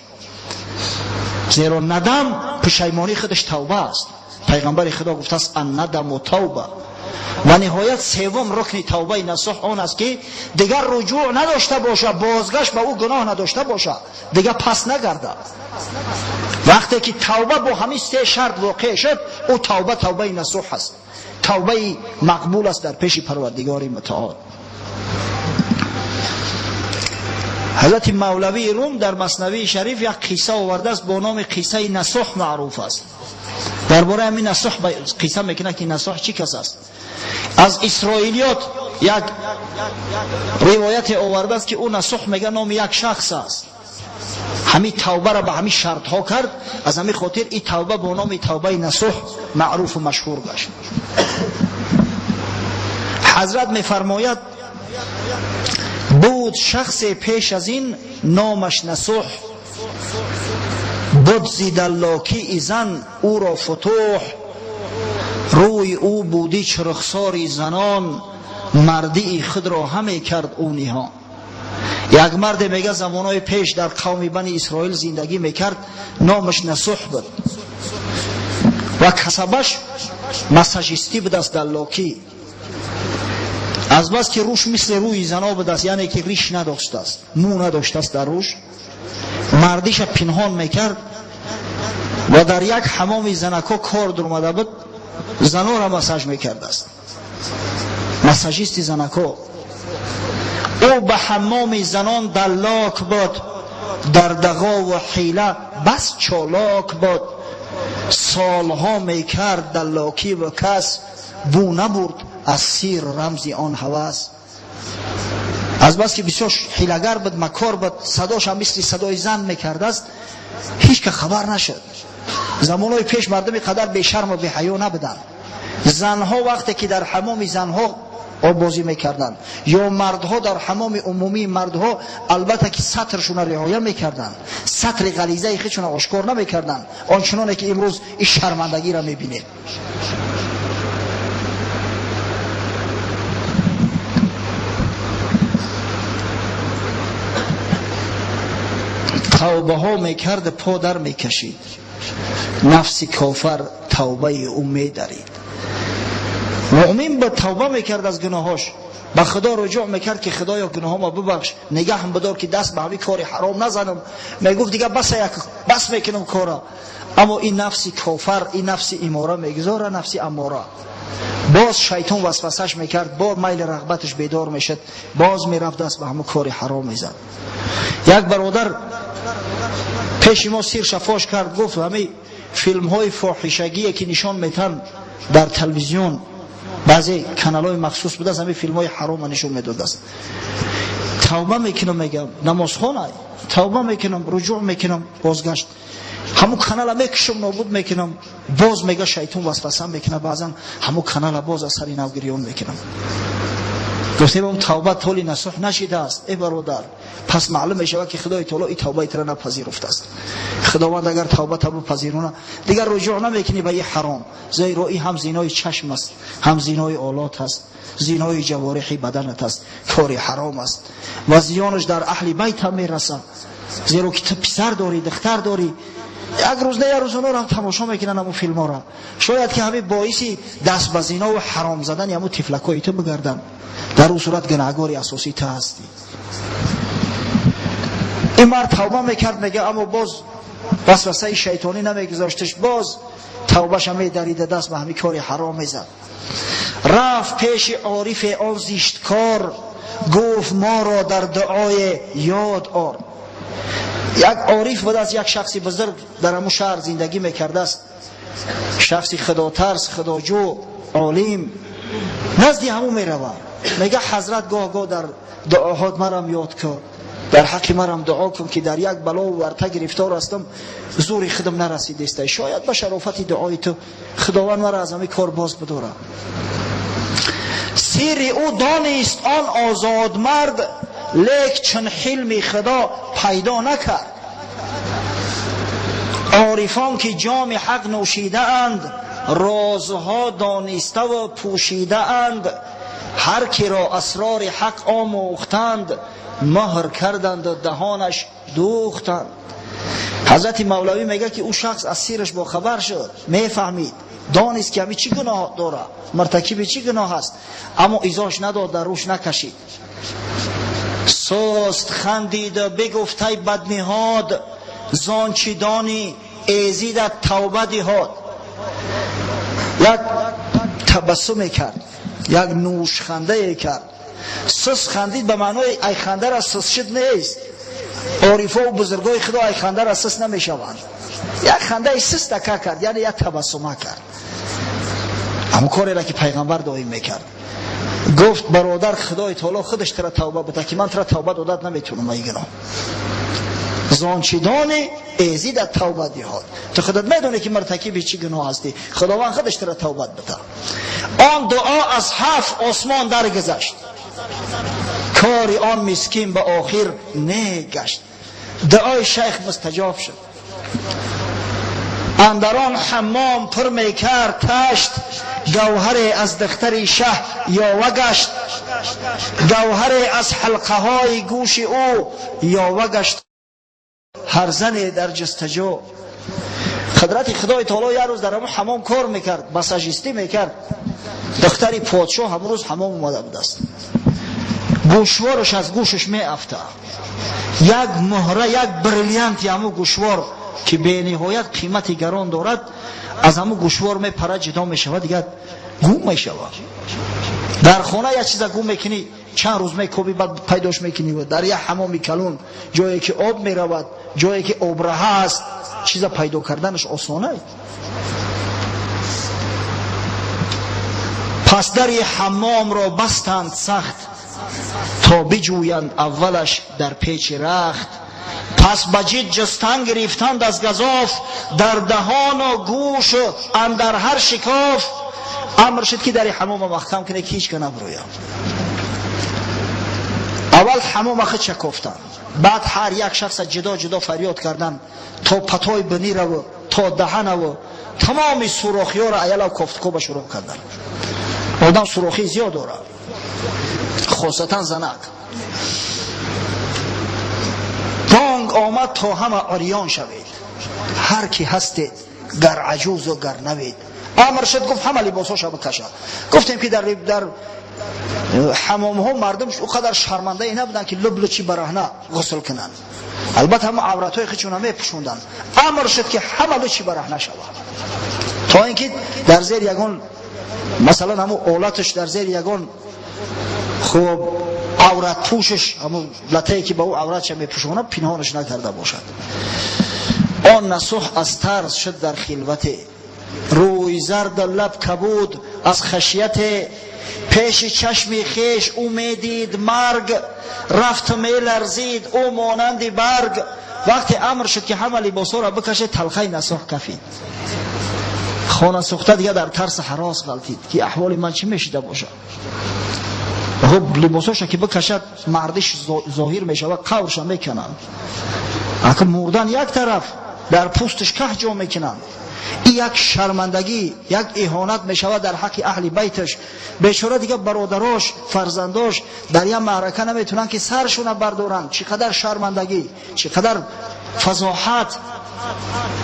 [SPEAKER 1] زیرا ندم پشیمانی خودش توبه است. پیغمبر خدا گفته است الندم و توبه. و نهایت سوم رکن توبه نصوح آن است که دیگر رجوع نداشته باشه، بازگشت به او گناه نداشته باشه، دیگر پس نگردد. وقتی که توبه با همین سه شرط واقع شد، او توبه توبه نصوح است، توبه مقبول است در پیش پروردگار متعال. حضرت مولوی روم در مثنوی شریف یک قصه آورده است با نام قصه نصوح معروف است. درباره همین نصوح قصه میکنه که نصوح چی کس است. از اسرائیلیات یک روایت آورده است که او نصوح میگه نام یک شخص است. همین توبه را به همین شرط ها کرد، از همین خاطر این توبه با نام توبه نصوح معروف و مشهور گشت. حضرت میفرماید بود شخص پیش از این نامش نصوح، بود زی دلاکی ایزن او را فتوح، روی او بودی چرخساری زنان، مردی خود را همه کرد او نهان. یک مرد میگه زمانهای پیش در قوم بنی اسرائیل زندگی میکرد، نامش نصوح بود و کسبش مساجستی بود از دلاکی. از بس که روش مثل روی زنا بود است، یعنی که ریش نداشته است، مو نداشته است در روش، مردیش پنهان میکرد و در یک حمام زنکا کار در اومده بود، زنا را مساج میکرد است، مساجیست زنکا. او به حمام زنان دلاک بود، در دغا و حیله بس چالاک بود، سالها میکرد دلاکی و کس، بو نبرد از سیر رمزی آن هوس. از بس که بسیار حیله‌گر بود، مکار بود، صداش هم مثل صدای زن میکرد است، هیچ که خبر نشد. زمانهای پیش مردم قدر بی شرم و بی حیا نبودند. زنها وقتی که در حمام زنها آب بازی میکردند یا مردها در حمام عمومی مردها، البته که سطرشون رعایت میکردند، سطر غلیظه خودشون آشکار نمیکردند، آنچنانه که امروز این شرمندگی را میبینید. توبه ها میکرد، پا در میکشید، نفس کافر توبه او میدرید. مؤمن به توبه میکرد از گناهاش، به خدا رجوع میکرد که خدایا گناهامو ببخش، نگهم بدار که دست به همین کار حرام نزنم. میگفت دیگه بس یک بس میکنم کارا. اما این نفس کافر، این نفس اماره میگذاره، نفس اماره. باز شیطان وسوسش میکرد، با میل رغبتش بیدار میشد، باز میرفت دست به همون کار حرام میزد. یک برادر پیش ما سیر شفاش کرد، گفت همه فیلم های فاحشگی که نشان میتن Дар телевизион баъзе каналҳои махсус будааст, ҳамин филмҳои ҳарома нишон медодааст. Тавба мекунам, мегам, намозхона тавба мекунам, руҷӯъ мекунам, бозгашт. Ҳамун канала мекушам, нобуд мекунам, боз мега шайтон васваса мекунад, баъзан ҳамун канала боз аз сари нав гирён мекунам. Гуфтем тавба толи насуҳ нашидааст, эй бародар. Пас маълум мешавад ки Худои таоло ин тавбаи туро напазируфтааст. Худованд агар тавбата бипазируна, дигар руҷӯъ намекунӣ ба ин ҳаром, зеро ин ҳам зинои чашм аст, ҳам зинои олот аст, зинои ҷавориҳи баданат аст, кори ҳаром аст ва зиёнаш дар аҳли байт ҳам мерасад, зеро ки ту писар дорӣ, духтар дорӣ. Як рӯз не як рӯз онҳоро ҳам тамошо мекунанд, ҳамун филмҳоро. Шояд ки ҳамин боиси даст ба зино ва ҳаром задани ҳамун тифлакҳои ту бигарданд. Дар он сурат гунаҳгори асосӣ ту ҳастӣ. Ин мард тавба мекард, мега, аммо боз васвасаи шайтонӣ намегузошташ, боз тавбаша медарида, даст ба ҳамин кори ҳаром мезад. Рафт пеши орифе он зишткор, гуфт моро дар дуое ёд ор. Як ориф будааст, як шахси бузург дар ҳамун шаҳр зиндагӣ мекардааст, шахси худотарс, худоҷӯ, олим. Назди ҳамун меравад, мега ҳазрат, гоҳ-гоҳ дар дуоҳот марам ёд кун, дар ҳаққи марам дуо кун, ки дар як бало варта гирифтор ҳастам, зури худам нарасидеста. Шояд ба шарофати дуои ту Худованд мара аз ҳамин кор боз бидорад. Сирри ӯ донист он озодмард, лек чун ҳилми Худо пайдо накард. Орифон ки ҷоми ҳақ нӯшидаанд, розҳо дониставу пӯшидаанд, ҳар киро асрори ҳақ омӯхтанд, муҳр карданду даҳонаш дӯхтанд. Ҳазрати Мавлавӣ мегӯяд ки ӯ шахс аз сираш бохабар шуд, мефаҳмид, донист ки ҳамин чӣ гуноҳ дорад, муртакиби чӣ гуноҳ аст, аммо изош надод, дар рӯш накашид. Суст хандиду бигуфт ай бадниҳод, зон чӣ донӣ эзидат тавба диҳод. Як табассуме кард, як нӯшхандае кард. Сус хандид ба маънои ай хандара сус шуд нест. Орифо бузургои Худо ай хандара сус намешаванд. Як хандаи сустака кард, яъне як табассума кард, ҳамон кореро ки пайғамбар доим мекард. Гуфт бародар, Худои таоло худаш тура тавба буда, ки ман тура тавба додат наметавонам ай гуноҳ. Зон чӣ донӣ эзидат тавба диҳод. Ту худат медонӣ ки муртакиби чӣ гуноҳ ҳастӣ, Худованд худаш тура тавбат буда. Он дуо аз ҳафт осмон даргузашт, кори он мискин ба охир негашт. Дуои шайх мустаҷоб шуд. Андар он ҳаммом пур мекард ташт, гавҳаре аз духтари шаҳ ёва гашт, гавҳаре аз ҳалқаҳои гӯши ӯ ёва гашт, ҳар зане дар ҷустаҷӯ. Қудрати Худои таоло, як рӯз дар ҳамон ҳамом кор мекард, массажистӣ мекард. Духтари подшоҳ ҳамон рӯз ҳамом омада будааст. Гӯшвораш аз гӯшаш меафта. Як муҳра, як бриллианти ҳамун гӯшвор, ки бениҳоят қимати гарон дорад, аз ҳамун гӯшвор мепарад, ҷудо мешавад, дигар гум мешавад. Дар хона як чиза гум мекунӣ, чанд рӯз мекобӣ, баъд пайдош мекунӣ. Дар як ҳамоми калон, ҷое ки об меравад, ҷое ки обраҳа аст, чиза пайдо карданаш осона. Пас дари ҳаммомро бастанд сахт, то биҷӯянд аввалаш дар печи рахт. Пас ба ҷид ҷустан гирифтанд аз газоф, дар даҳону гӯшу андар ҳар шикоф. Амр шуд ки дари ҳамома маҳкам кунед, ки ҳеҷ ка набурӯяд. Аввал ҳамома худша кофтанд, баъд ҳар як шахса ҷудо ҷудо фарёд карданд, то патои бинираву то даҳанаву тамоми сурохиёро аялав кофтукоба шурӯъ карданд. Одам сурохӣ зиёд дорад, хосатан занак. Бонг омад то ҳама урён шавед, ҳар ки ҳастед, гар аҷузу гар навед. Амр шуд, гуфт ҳама либосҳоша бикашад. Гуфтем ки дар ҳамомҳо мардум ӯ қадар шармандае набуданд, ки лублучи бараҳна ғусл кунанд. Албатта ҳама авратҳои худшона мепӯшонданд. Амр шуд ки ҳама лучи бараҳна шавад, то ин ки дар зери ягон, масалан, ҳамун олаташ, дар зери ягон хуб авратпӯшаш, ҳамун латае ки ба ӯ авратша мепӯшонад, пинҳонаш накарда бошад. Он насуҳ аз тарз шуд дар хилвате, рӯй Рӯй зард, лаб кабуд аз хашият, пеши чашми хеш ӯ медид марг, рафт меларзид ӯ монанди барг. Вақте амр шуд ки ҳама либосҳоро бикашед, талхаи насоҳ кафид. Хона сӯхта дига дар тарси ҳарос ғалтид ки аҳволи ман чӣ мешида бошад. Хуб, либосҳоша ки бикашад, мардиш зоҳир мешавад, қаврша мекунанд. Ака мурдан як тараф, дар пӯсташ каҳ ҷо мекунанд. Ин як шармандагӣ, як иҳонат мешавад дар ҳаққи аҳли байташ. Бечора дига бародарош, фарзандош дар як маърака наметавонанд ки саршона бардоранд. Чӣ қадар шармандагӣ, чӣ қадар фазоҳат.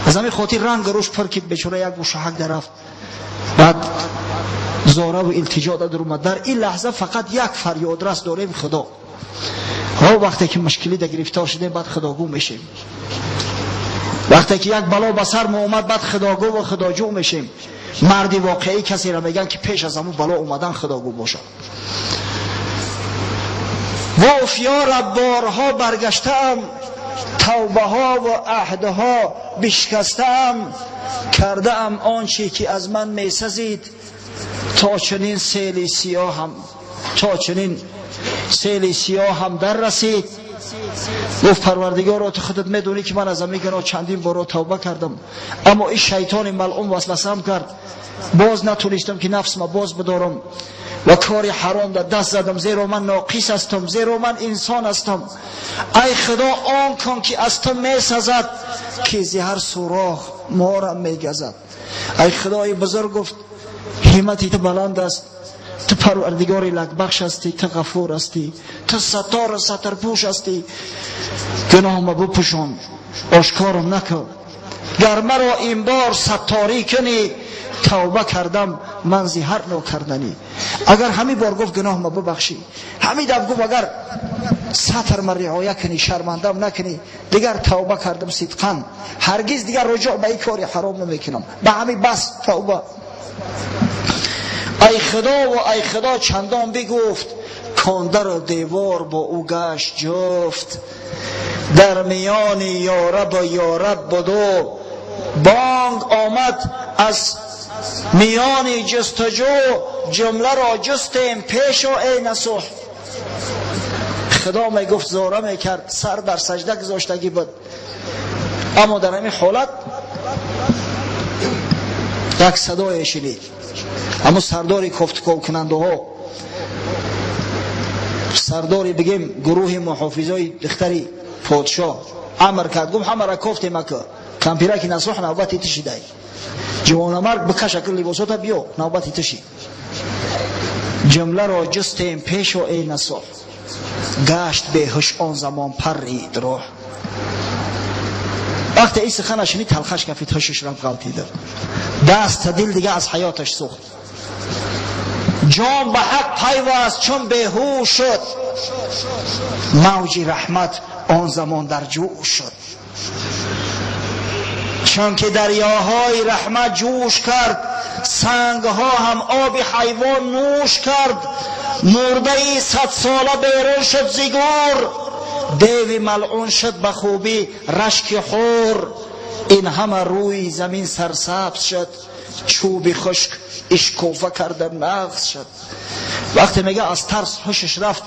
[SPEAKER 1] Аз ҳамин хотир ранг рӯш пур ки бечора як гӯшаҳак дарафт. Баъд зораву илтиҷо дар омад. Дар ин лаҳза фақат як фарёдрас дорем: Худо. Ҳо, вақте ки мушкилида гирифтор шудем, баъд худогӯ мешем. Вақте ки як бало ба сар мо омад, баъд худогӯ ва худоҷӯ мешем. Марди воқеӣ касеро мегӯянд ки пеш аз ҳамун бало омадан худогӯ бошад. Гуфт: ё Раб, борҳо баргаштаам, тавбаҳо ва аҳдҳо бишкастаам, кардаам он чи ки аз ман месазид, то чунин сели сиёҳам, то чунин сели сиёҳам дар расид. Гуфт: Парвардигоро, ту худат медонӣ ки ман аз ҳамин гуноҳ чандин боро тавба кардам, аммо ин шайтони малъун васвасам кард, боз натонистам ки нафсма боз бидорам ва кори ҳаром дар даст задам, зеро ман ноқис ҳастам, зеро ман инсон ҳастам. Ай Худо, он кун ки аз ту месазад, ки зи ҳар сурох морам мегазад. Ай Худои бузург, гуфт, ҳиммати ту баланд аст, ту Парвардигори лакбахш ҳастӣ, ту Ғафур ҳастӣ, ту Саттору сатрпӯш ҳастӣ. Гуноҳма бупӯшон, ошкорам накун. Гар маро ин бор сатторӣ кунӣ, тавба кардам ман зи ҳар нокарданӣ. Агар ҳамин бор, гуфт, гуноҳма бубахшӣ, ҳамин даф, гуфт, агар сатрма риоя кунӣ, шармандам накунӣ, дигар тавба кардам сидқан, ҳаргиз дигар руҷӯъ ба ин кори ҳаром намекунам. Ба ҳамин бас тавба. Ай Худо ва ай Худо чандон бигуфт, кондару девор бо ӯ гашт ҷуфт. Дар миёни ёрабу ёраб буду бонг омад аз миёни ҷустуҷӯ, ҷумларо ҷустем пешо, эй Насӯҳ. Худо мегуфт, зора мекард, сар дар саҷда гузоштагӣ буд, аммо дар ҳамин ҳолат як садое шунид. Аммо сардори кофтуковкунандаҳо, сардори, бигем, гурӯҳи муҳофизои духтари подшоҳ амр кард, гуфт: ҳамара кофтем, ака кампираки Насӯҳ, навбати ту шидай. Ҷавонамарг, бикаш ака либосота, биё, навбати ту шид. Ҷумларо ҷустем пешо, эй Насӯҳ, гашт беҳуш он замон, паррид рӯҳ. Вақте ин сухана шунид, талхаш кафид, ҳушаш рафт, ғалтида, даст та дил дига аз ҳаёташ сӯхт. Ҷон ба ҳақ пайваст, чун беҳуш шуд, мавҷи раҳмат он замон дар ҷӯш шуд. Чунки дарёҳои раҳмат ҷӯш кард, сангҳо ҳам оби ҳайвон нӯш кард. Мурдаи садсола берун шуд зи гӯр, деви малъун шуд ба хубӣ рашки ҳур. Ин ҳама рӯи замин сарсабз шуд, чӯби хушк ишкофа карда нағз шуд. Вақте мега, аз тарс ҳушаш рафт,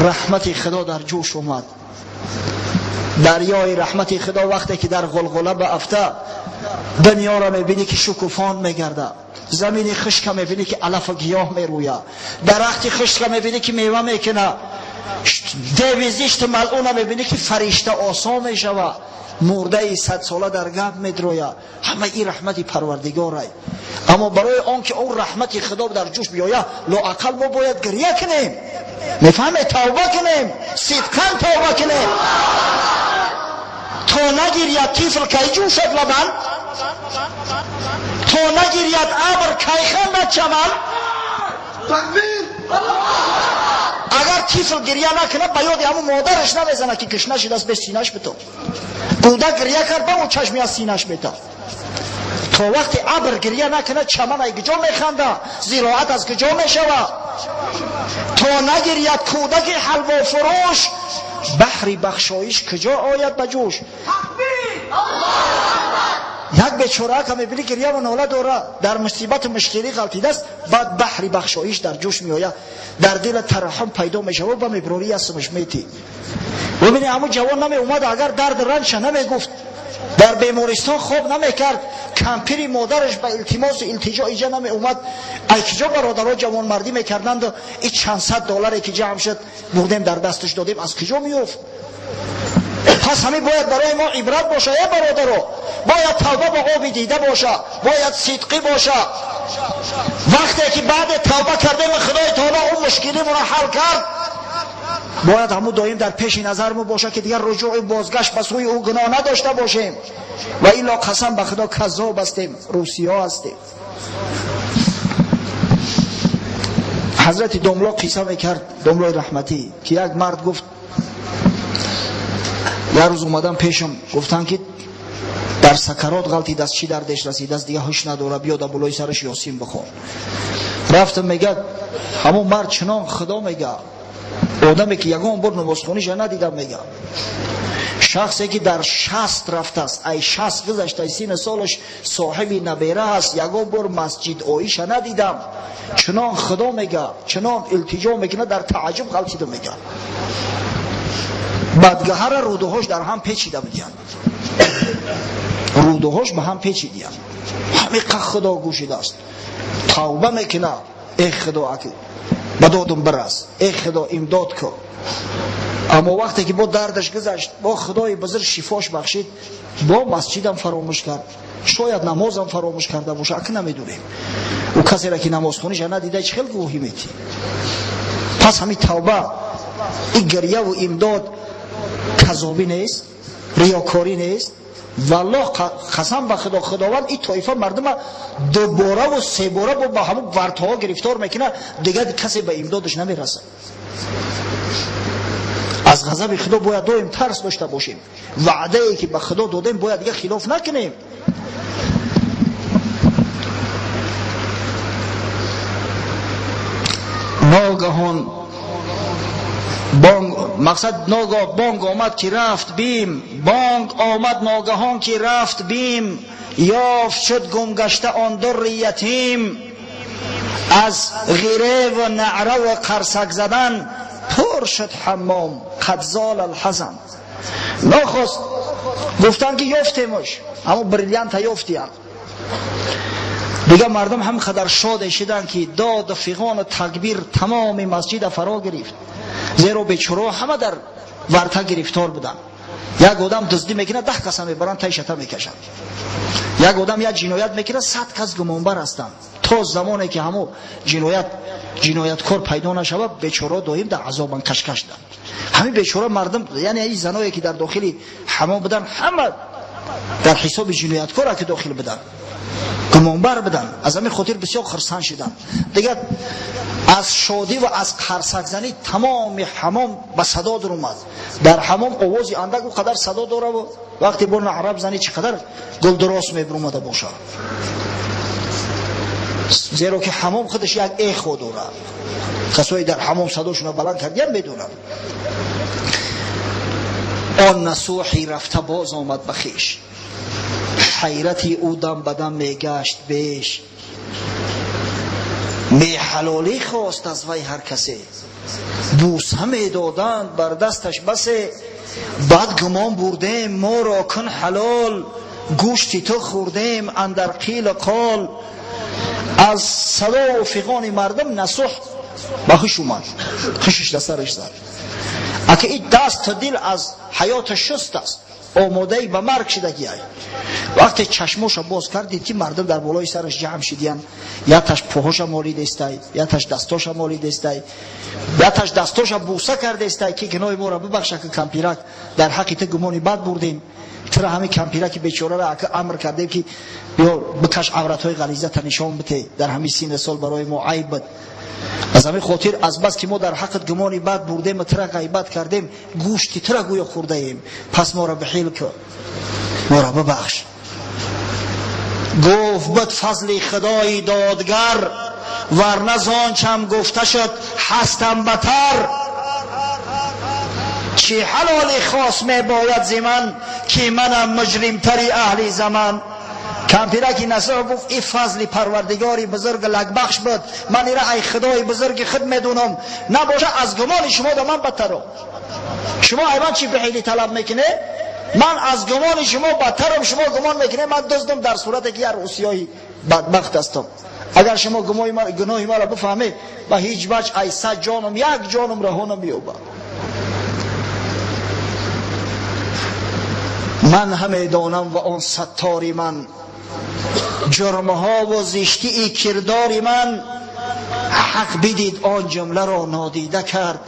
[SPEAKER 1] раҳмати Худо дар ҷӯш омад. Дарёи раҳмати Худо вақте ки дар ғулғула баафта, дунёро мебинӣ ки шукуфон мегарда, замини хушка мебинӣ ки алафу гиёҳ мерӯя, дарахти хушка мебинӣ ки мева мекуна, деви зишту малъуна мебинӣ ки фаришта осон мешава, мурдаи садсола дар гап медроя. Ҳама ин раҳмати Парвардигорай. Аммо барои он ки он раҳмати Худо дар ҷӯш биёя, лоақал мо бояд гирья кунем, мефаҳме, тавба кунем, сидқан тавба кунем. То нагирьяд тифл, кай ҷӯшад лабан? То нагирьяд абр, кай хандад чаман? Агар тифл гирья накунад, ба ёди ҳамун модараш намезанад, ки гушна шидааст, бе синаш бито. Кӯдак гирья кард, ба он чашми аз синаш метав. То вақте абр гирья накунад, чаман ай куҷо механда, зироат аз куҷо мешавад? То нагирьяд кӯдаки ҳалвофурӯш, баҳри бахшоиш куҷо ояд ба ҷӯш? Як бечора ка мебинӣ гирья ва нола дора, дар мусибату мушкилӣ ғалтидааст, баъд баҳри бахшоиш дар ҷӯш меояд, дар дила тараҳҳум пайдо мешавад, ба меброрӣ ясмаш метӣ. Бибинӣ, ҳамун ҷавон намеомад, агар дард ранҷша намегуфт, дар бемористон хоб намекард, кампири модараш ба илтимосу илтиҷо иҷа намеомад, ай киҷо бародаро ҷавонмардӣ мекарданду и чанд сад долларе ки ҷамъ шуд бурдем дар дасташ додем, аз киҷо меёфт? Пас ҳамин бояд барои мо ибрат боша. Э бародаро, бояд тавба ба оби дида боша, бояд сидқӣ боша. Вақте ки баъде тавба кардем, Худои таоло он мушкилимонро ҳал кард, бояд ҳамун доим дар пеши назармо боша, ки дигар руҷӯи бозгашт ба сӯи ӯ гуноҳ надошта бошем. Ва илло қасам ба Худо, каззоб ҳастем, русиё ҳастем. Ҳазрати домло қисса мекард, домлои раҳматӣ, ки як мард гуфт: як рӯз омадам пешам, гуфтанд, ки дар сакарот ғалтидааст, чӣ дардеш расидааст, дига ҳуш надора, биё дар болои сараш Ёсин бихон. Рафтам, мегӯяд, ҳамон мард чунон Худо мега, одаме ки ягон бор намозхониша надидам, мега, шахсе ки дар 60 рафтааст, ай 60 гузашта, ай сину солаш, соҳиби набера ҳаст, ягон бор масҷид оиша надидам, чунон Худо мега, чунон илтиҷо мекунад, дар тааҷҷуб ғалтида. Мега, бадгаҳара рӯдуҳош дар ҳам печида будиянд, рӯдуҳош ба ҳам печидиянд, ҳамиқа Худо гӯшидааст, тавба мекунад: э Худо, аки ба додум бирас, э Худо, имдод кун. Аммо вақте ки бо дардаш гузашт, бо Худои бузург шифош бахшид, бо масҷидам фаромӯш кард, шояд намозам фаромӯш карда боша, аки намедонем. Ӯ касеро ки намозхониша надида, чӣ хел гувоҳӣ метӣ? Пас ҳамин тавба, и гирьяву имдод казобӣ нест, риёкорӣ нест. Валлоҳ, қасам ба Худо, Худованд ин тоифа мардума дубораву себора бо ба ҳамун вартҳо гирифтор мекунад, дигар касе ба имдодаш намерасад. Аз ғазаби Худо бояд доим тарс дошта бошем. Ваъдае ки ба Худо додем, бояд дигар хилоф накунем. Ногаҳон бонг, мақсад, ногоҳ бонг омад, ки рафт бим, бонг омад ногаҳон, ки рафт бим, ёфт шуд гумгашта он дурри ятим. Аз ғиреву наъраву қарсак задан пур шуд ҳаммом, қад зол алҳазан. Нохост гуфтанд, ки ёфтемуш, ҳамон бриллианта ёфтиянд. Дигар мардум ҳам қадар шоде шиданд, ки доду фиғону такбир тамоми масҷида фаро гирифт, зеро бечораҳо ҳама дар варта гирифтор буданд. Як одам дуздӣ мекунад, 10 каса мебаранд, тай шата мекашанд. Як одам як ҷиноят мекунад, 100 кас гумонбар ҳастанд. То замоне ки ҳамо ҷинояткор пайдо нашавад, бечораҳо доим дар азобанд, кашкашданд. Ҳамин бечора мардум, яъне ин заное ки дар дохили ҳамом буданд, ҳама дар ҳисоби ҷинояткора ки дохил буданд, гумонбар буданд. Аз ҳамин хотир бисёр хурсанд шуданд. Дигар аз шодӣ ва аз қарсакзанӣ тамоми ҳамом ба садо даромад. Дар ҳамом овози андак ӯ қадар садо дораву вақте бо наъра бизанӣ, чӣ қадар гулдурост мебиромада бошад, зеро ки ҳамом худаш як эхо дорад. Касое дар ҳамом садошонро баланд кардиям, медонанд. Он насӯҳи рафта боз омад ба хеш, ҳайрати ӯ дам ба дам мегашт беш. Меҳалолӣ хост аз вай ҳар касе, бӯса медоданд бар дасташ басе. Бад гумон бурдем, моро кун ҳалол, гӯшти ту хӯрдем андар қилу қол. Аз садову фиғони мардум насӯҳ ба ҳуш омад, ҳушаш дар сараш зад. Ака и дасту дил аз ҳаёта шуст аст, омодаи ба марг шидагиай. Вақте чашмоша боз кард, дид, ки мардум дар болои сараш ҷамъ шидиянд. Яташ поҳоша молидестай, яташ дастоша молидестай, яташ дастоша бӯса кардестай, ки гуноҳи моро бибахша, ки кампирак, дар ҳаққи ту гумони бад бурдем, тура ҳамин кампираки бечорара ака амр кардем, ки биё бикаш, авратҳои ғализата нишон бите, дар ҳамин синни сол барои мо айб буд. Аз ҳамин хотир, аз бас ки мо дар ҳаққат гумони бад бурдем, тура ғайбат кардем, гӯшти тура гӯё хӯрдаем, пас моро бихел кун, моро бибахш. Гуфт: буд фазли Худои додгар, варна зончам гуфта шуд ҳастам батар. Чӣ ҳалоли хос мебояд зи ман, ки манам муҷримтари аҳли заман? Кампираки насоҳ гуфт ин фазли парвардигори бузург лакбахш буд, ман ира ай худои бузурги худ медунам, набоша аз гумони шумо да ман бадтарам. Шумо ай ман чӣ бихели талаб мекунед? Ман аз гумони шумо бадтарам, шумо гумон мекунед ман дуздам, дар сурате ки як русиёи бадбахт ҳастам. Агар шумо гуноҳи маро бифаҳмед, ба ҳеҷ ваҷ ай 100 ҷонам як ҷонам раҳо намеёбад. Ман ҳамедонам ва он саттори ман, ҷурмҳо ва зиштии кирдори ман, ҳақ бидид он ҷумларо нодида кард,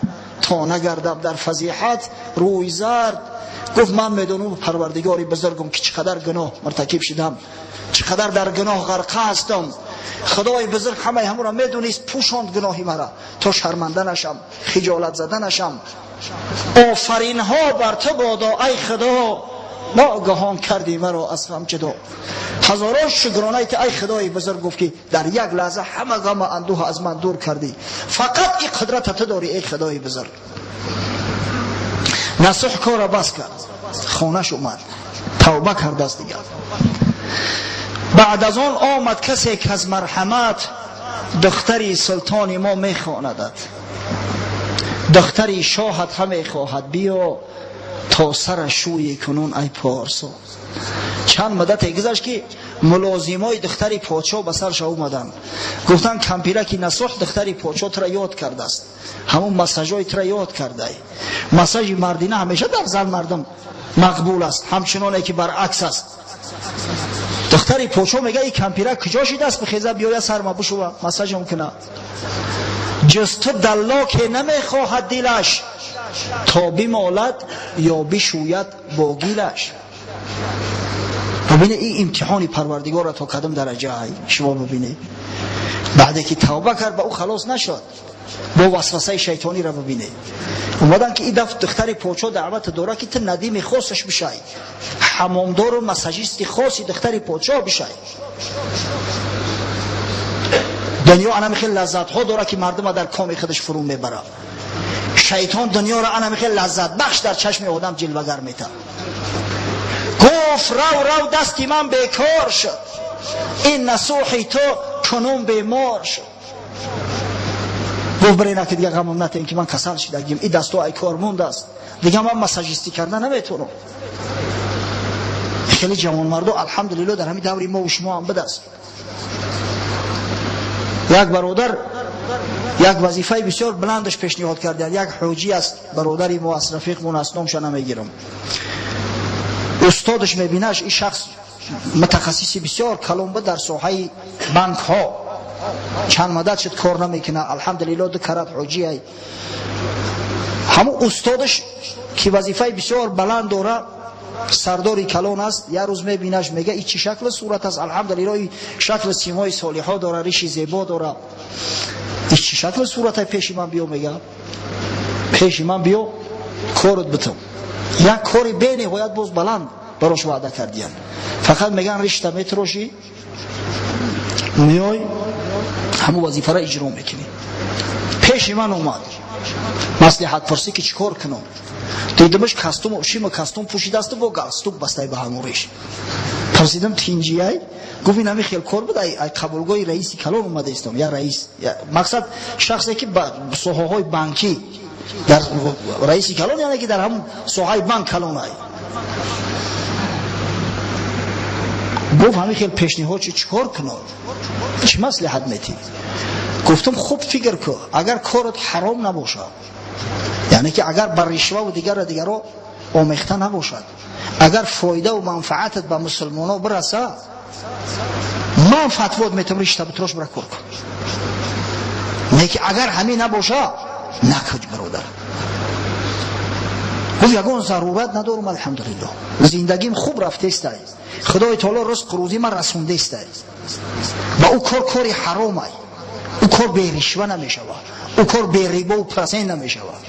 [SPEAKER 1] то нагардам дар фазиҳат рӯй зард. Гуфт ман медонам парвардигори бузургам ки чӣ қадар гуноҳ муртакиб шудам, чӣ қадар дар гуноҳ ғарқа ҳастам. Худои бузург ҳамаи ҳамонро медонист, пӯшонд гуноҳи маро то шарманда нашам, хиҷолат зада нашам. Офаринҳо бар ту бодо ай худо, ногаҳон кардӣ маро аз ғам ҷудо. Ҳазорон шукронае ки ай худои бузург гуфт ки дар як лаҳза ҳама ғам андӯҳ аз ман дур кардӣ, фақат ин қудрата ту дорӣ эй худои бузург. Насӯҳ корро бас кард, хонаш омад, тавба кардааст дигар. Баъд аз он омад касе ки аз марҳамат духтари султони мо мехонадад, духтари шоҳат ҳамехоҳад, биё то сара шӯи кунун ай порсо. Чанд муддате гузашт ки мулозимои духтари подшоҳ ба сарша омаданд, гуфтанд кампираки насӯҳ духтари подшоҳ тура ёд кардааст, ҳамон массажҳои тура ёд кардай. Массажи мардина ҳамеша дар зан мардум мақбул аст, ҳамчуноне ки баръакс аст. Духтари подшоҳ мега ин кампирак куҷо шидааст, бихеза биёя сарма бишува, массажам куна. Ҷуз ту даллоке намехоҳад дилаш, то бимолад ё бишӯяд бо гилаш. Бибинед ин имтиҳони парвардигорро то кадом дараҷа шумо бибинед. Баъде ки тавба кард ба ӯ халос нашуд, бо васвасаи шайтониро бибинед. Омадан ки ин дафъ духтари подшоҳ даъват дорад ки ту надими хосаш бишай, ҳамомдору массажисти хоси духтари подшоҳ бишай. Дунё анами хел лаззатҳо дорад ки мардума дар коми худаш фурӯ мебарад. Шайтон дунёро анами хел лаззатбахш дар чашми одам ҷилвагар метавад. Гуфт рав рав дасти ман бекор шуд, ин насӯҳи ту кунун бемор шуд. Гуфт бирена ки дига ғамам натем ки ман касал шидагим, ин дастҳо ай кор мондааст, дига ман массажистӣ карда наметавонам. Хеле ҷавонмардо алҳамдулилло дар ҳамин даври мо ва шумо ҳам будааст. Як бародар як вазифаи бисёр баландаш пешниҳод карданд, як ҳоҷӣ аст, бародари мо аст, рафиқмон аст, номша намегирам. Устодаш мебинаш ин шахс мутахассиси бисёр калон буд дар соҳаи банкҳо, чанд муддат шуд кор намекунад, алҳамдулилло ду карат ҳоҷӣ. Ҳамун устодаш ки вазифаи бисёр баланд дорад, сардори калон аст, як рӯз мебинаш мега ин чӣ шакли сурат аст, алҳамдулилло ин шакли симои солиҳо дорад, риши зебо дорад, ин чӣ шакли сурат пеши ман биё, мега пеши ман биё корот битам. Як кори бениҳоят боз баланд барош ваъда кардиянд, фақат меган ришта метрошӣ, меой ҳамун вазифаро иҷро мекунӣ. Пеши ман омад маслиҳатпурсӣ ки чӣ кор кунам. Дидимаш костюм, шима костюм пӯшидааст бо галстук бастай ба ҳамон риш. Пурсидам тинҷияй? Гуфт ин ҳамин хел кор буд, ай қабулгоҳи раиси калон омадаистам, я раис, мақсад шахсе ки ба соҳаҳои банкӣ дар раиси калон, яъне ки дар ҳамон соҳаи банк калон ай. Гуфт ҳамин хел пешниҳод чӣ кор кунам, чӣ маслиҳат метӣ? Гуфтам хуб фикр кун, агар корот ҳаром набошад, яъне ки агар ба ришва ва дигар дигаро омехта набошад, агар фоида ва манфаатат ба мусулмоно бирасад, ман фатвот метавонам ришта битрош бира кор кун. Не ки агар ҳамин набошад, накуҷ бародар. Гуфт ягон зарурат надорам, алҳамдулилло, зиндагим хуб рафтестай, худои таоло ризқ рӯзӣ ман расондестай. Ба ӯ кор кори ҳаромай, ӯ кор беришва намешавад, ӯ кор берибову процент намешавад.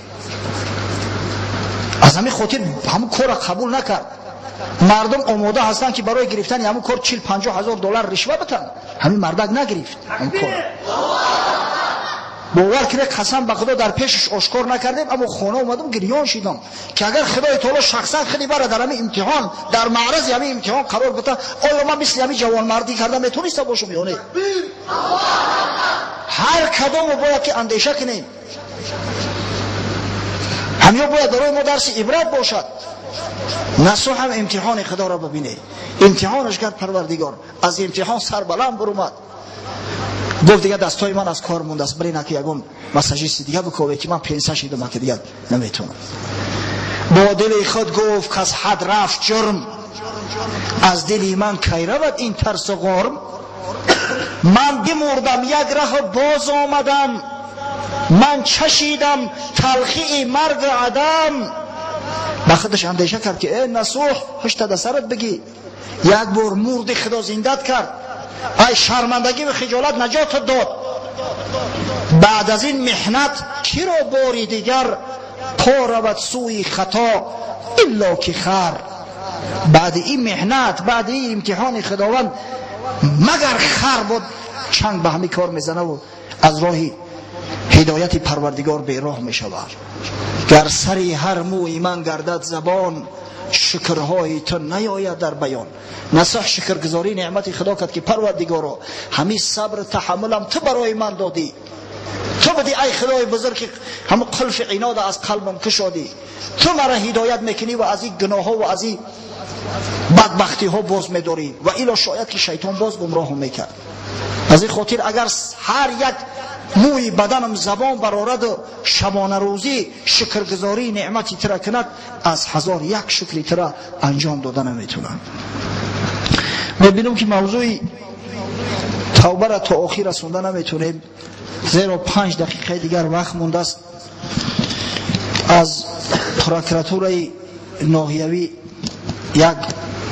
[SPEAKER 1] Аз ҳамин хотир ҳамун корро қабул накард. Мардум омода ҳастанд ки барои гирифтани ҳамун кор 40-50 ҳазор доллар ришва битанд, ҳамин мардак нагирифт ҳамун корро. Бовар кунед, қасам ба Худо, дар пешаш ошкор накардем, аммо хона омадам гирён шидам, ки агар Худои таоло шахсан худи мара дар ҳамин имтиҳон, дар маърази ҳамин имтиҳон қарор бита, оё ман мисли ҳамин ҷавонмардӣ карда метониста бошам ё не? Ҳар кадому бояд ки андеша кунем. Ҳамё бояд барои мо дарси ибрат бошад. Насӯҳ ҳам имтиҳони Худоро бибинед. Имтиҳонаш кард Парвардигор, аз имтиҳон сарбаланд бурумад. Гуфт дига дастҳои ман аз кор мондааст, бирина ки ягон массажисти дига бикове, ки ман пенса шидам, ки дига наметавонам. Бо дили худ гуфт, каз ҳад рафт ҷурм, аз дили ман кай равад ин тарсу ғурм? Ман бимурдам, як раҳ боз омадам, ман чашидам талхии марг адам. Ба худаш андеша кард, ки э Насӯҳ, ҳушта да сарат бигӣ, як бор мурди, Худо зиндат кард, ай шармандагӣ ва хиҷолат наҷотат дод. Баъд аз ин меҳнат киро бори дигар по равад сӯи хато, илло ки хар? Баъди ин меҳнат, баъди ин имтиҳони Худованд, магар хар буд чанг ба ҳамин кор мезанаву аз роҳи ҳидояти Парвардигор бероҳ мешавад. Гар сари ҳар мӯи ман гардад забон, шукрҳои ту наёяд дар баён. Насӯҳ шукргузории неъмати Худо кард, ки Парвардигоро, ҳамин сабр таҳаммулам ту барои ман додӣ, ту будӣ, ай Худои бузург, ки ҳамун қулфи инода аз қалбам кушодӣ, ту мара ҳидоят мекунӣ ва аз ин гуноҳҳо ва аз ин бадбахтиҳо боз медорӣ, ва ило шояд ки шайтон боз гумроҳам мекард. Аз ин хотир агар ҳар як мӯи баданам забон барораду шабонарӯзӣ шукргузории неъмати тура кунад, аз ҳазор як шукри тура анҷом дода наметавонам. Мебинам, ки мавзӯи тавбара то охир расонда наметавонем, зеро 5 дақиқаи дигар вақт мондааст. Аз прокуратураи ноҳиявӣ як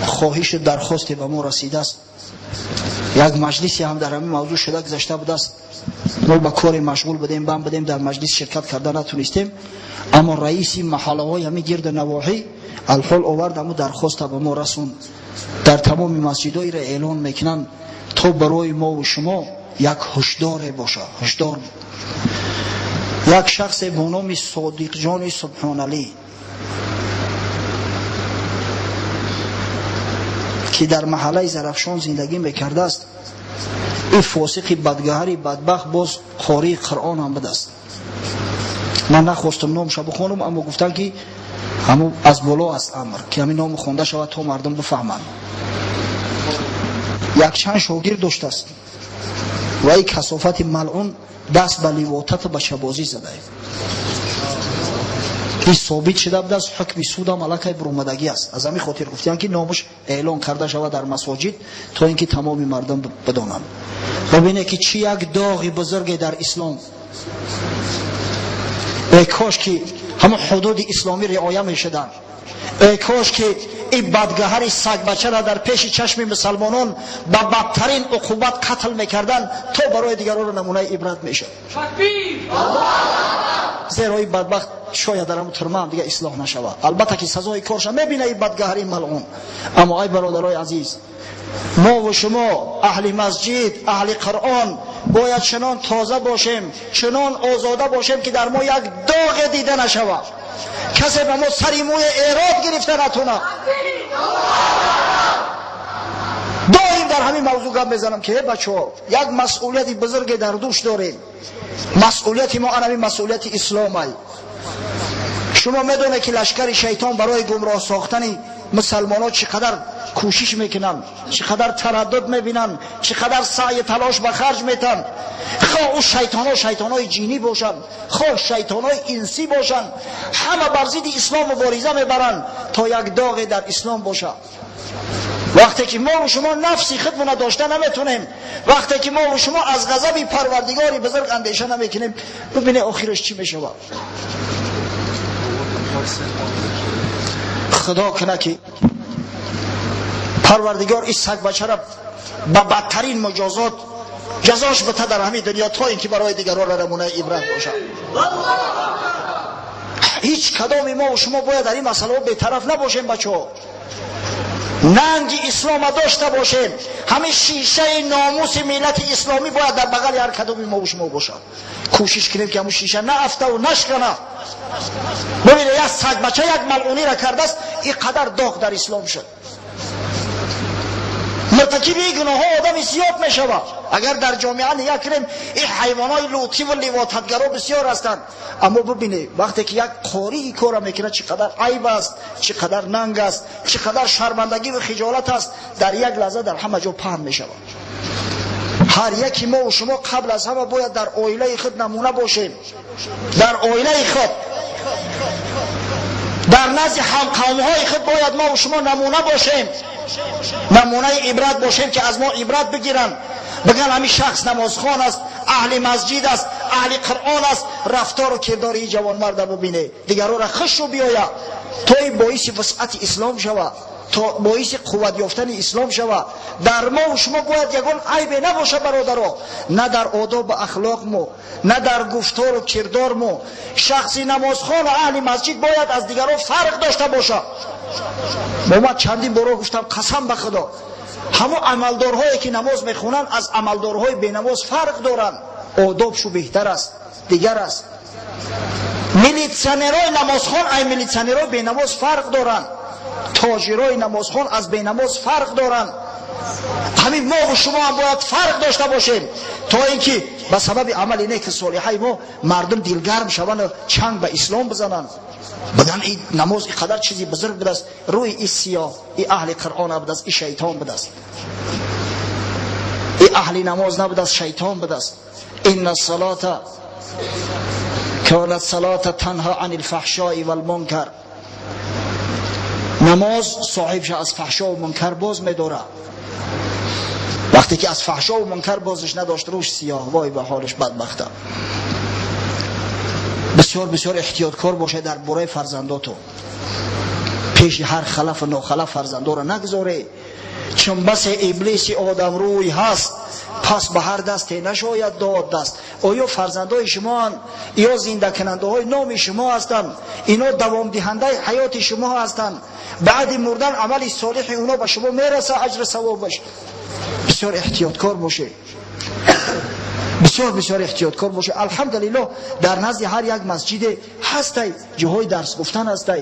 [SPEAKER 1] хоҳишу дархосте ба мо расидааст. Як маҷлисе ҳам дар ҳамин мавзӯъ шуда гузашта будааст. Мо ба коре машғул будем, банд будем, дар маҷлис ширкат карда натунистем, аммо раиси маҳаллаҳои ҳамин гирду навоҳӣ алҳол овард, ҳамун дархоста ба мо расонд. Дар тамоми масҷидҳоеро эълон мекунанд, то барои мову шумо як ҳушдоре бошад, ҳушдор. Як шахсе бо номи Содиқҷони Субҳоналӣ, ки дар маҳаллаи Зарафшон зиндагӣ мекардааст, ин фосиқи бадгаҳари бадбахт боз қории Қуръон ҳам будааст. Ман нахостам номша бихонам, аммо гуфтанд, ки ҳамун аз боло аст амр, ки ҳамин ному хонда шавад, то мардум бифаҳманд. Якчанд шогирд доштааст ва ин касофати малъун даст ба ливотату бачабозӣ задае. Ин собит шуда будааст, ҳукми судам аллакай буромадагӣ аст. Аз ҳамин хотир гуфтиянд, ки номаш эълон карда шавад дар масоҷид, то ин ки тамоми мардум бидонанд. Бибине, ки чӣ як доғи бузурге дар ислом. Э кош ки ҳамон ҳудуди исломӣ риоя мешуданд! Э кош ки ин бадгаҳари сагбачара дар пеши чашми мусалмонон ба бадтарин уқубат қатл мекарданд, то барои дигаронро намунаи ибрат мешуд. Зеро ин бадбахт шояд дар ҳамун турма ҳам дига ислоҳ нашавад. Албатта ки сазои корша мебина ин бадгаҳари малъун. Аммо ай бародарои азиз, мо ву шумо, аҳли масҷид, аҳли Қуръон, бояд чунон тоза бошем, чунон озода бошем, ки дар мо як доғе дида нашавад, касе ба мо сари мӯи эрод гирифта натонад. Доим дар ҳамин мавзӯъ гап мезанам, ки э бачаҳо, як масъулияти бузурге дар дӯш дорем. Масъулияти мо анами масъулияти исломай. Шумо медонед, ки лашкари шайтон барои гумроҳ сохтани мусалмонҳо чӣ қадар кӯшиш мекунанд, чӣ қадар тараддуд мебинанд, чӣ қадар саъю талош ба харҷ метанд. Хоҳ ӯ шайтонҳо шайтонҳои ҷинӣ бошанд, хоҳ шайтонҳои инсӣ бошанд, ҳама бар зидди ислом мубориза мебаранд, то як доғе дар ислом бошад. Вақте ки мо шумо нафси худмона дошта наметонем, вақте ки мо шумо аз ғазаби Парвардигори бузург андеша намекунем, бибине, охираш чӣ мешавад. Худо куна, ки Парвардигор ин сагбачара ба бадтарин муҷозот ҷазош бита дар ҳамин дунё, то ин ки барои дигарон намунаи ибрат бошад. Ҳеҷ кадоми мо шумо бояд дар ин масъалаҳо бетараф набошем, бачаҳо. Нанги ислома дошта бошем. Ҳамин шишаи номуси миллати исломӣ бояд дар бағали ҳар кадоми мо шумо бошад. Кӯшиш кунем, ки ҳамун шиша наафтаву нашкана. Бибинед, як сагбача як малъунира кардааст, ин қадар доғ дар ислом шуд. Муртакиби ин гуноҳҳо одами зиёд мешавад. Агар дар ҷомеа нигоҳ кунем, ин ҳайвонҳои лутӣ ву ливотатгаро бисёр ҳастанд. Аммо бибинед, вақте ки як қории ин корро мекунад, чӣ қадар айб аст, чӣ қадар нанг аст, чӣ қадар шармандагӣ ва хиҷолат аст, дар як лаҳза дар ҳама ҷо паҳн мешавад. Ҳар яки мо ва шумо қабл аз ҳама бояд дар оилаи худ намуна бошем, дар оилаи худ, дар назди ҳамқавмҳои худ бояд мо ва шумо намуна бошем, намунаи ибрат бошем, ки аз мо ибрат бигиранд, бигӯянд: ҳамин шахс намозхон аст, аҳли масҷид аст, аҳли Қуръон аст, рафтору кирдори ин ҷавонмарда бубине, дигарора хушу биёяд, то ин боиси вусъати ислом шавад, то боиси қувват ёфтани ислом шавад. Дар мо шумо бояд ягон айбе набошад, бародаро, на дар одобу ахлоқмо, на дар гуфтору кирдормо. Шахси намозхон, аҳли масҷид бояд аз дигарон фарқ дошта бошад. Мо ман чандин боро гуфтам, қасам ба Худо, ҳамон амалдорҳое, ки намоз мехонанд, аз амалдорҳои бенамоз фарқ доранд, одобшу беҳтар аст, дигар аст. Милитсионерҳои намозхон ай милитсионерҳои бенамоз фарқ доранд, тоҷирои намозхон аз бенамоз фарқ доранд. Ҳамин мову шумо ҳам бояд фарқ дошта бошем, то ин ки ба сабаби амали неки солиҳаи мо мардум дилгарм шаванд, чанг ба ислом бизананд, бигӯянд: ин намоз ин қадар чизи бузург будааст, рӯи и сиёҳ, и аҳли Қуръон набудааст, и шайтон будааст, и аҳли намоз набудааст, шайтон будааст. إن الصلاة كانت صلاة تنهى عن الفحشاء والمنكر. Намоз соҳибша аз фаҳшову мункар боз медорад. Вақте ки аз фаҳшову мункар бозиш надошт, рӯш сиёҳ, вой ба ҳолиш, бадбахта. Бисёр бисёр эҳтиёткор бошед дар бораи фарзандоту. Пеши ҳар халафу нохалаф фарзандоро нагузоре, чун басе иблиси одамрӯй ҳаст, пас ба ҳар дасте нашояд дод даст. Оё фарзандои шумоанд? Ё зиндакунандаҳои номи шумо ҳастанд? Ино давомдиҳандаи ҳаёти шумо ҳастанд. Баъди мурдан амали солиҳи оно ба шумо мераса, аҷру савобаш. Бисёр эҳтиёткор бошед, бисёр бисёр эҳтиёткор бошед. Алҳамдулиллоҳ, дар назди ҳар як масҷиде ҳастай ҷоҳои дарс гуфтан, ҳастай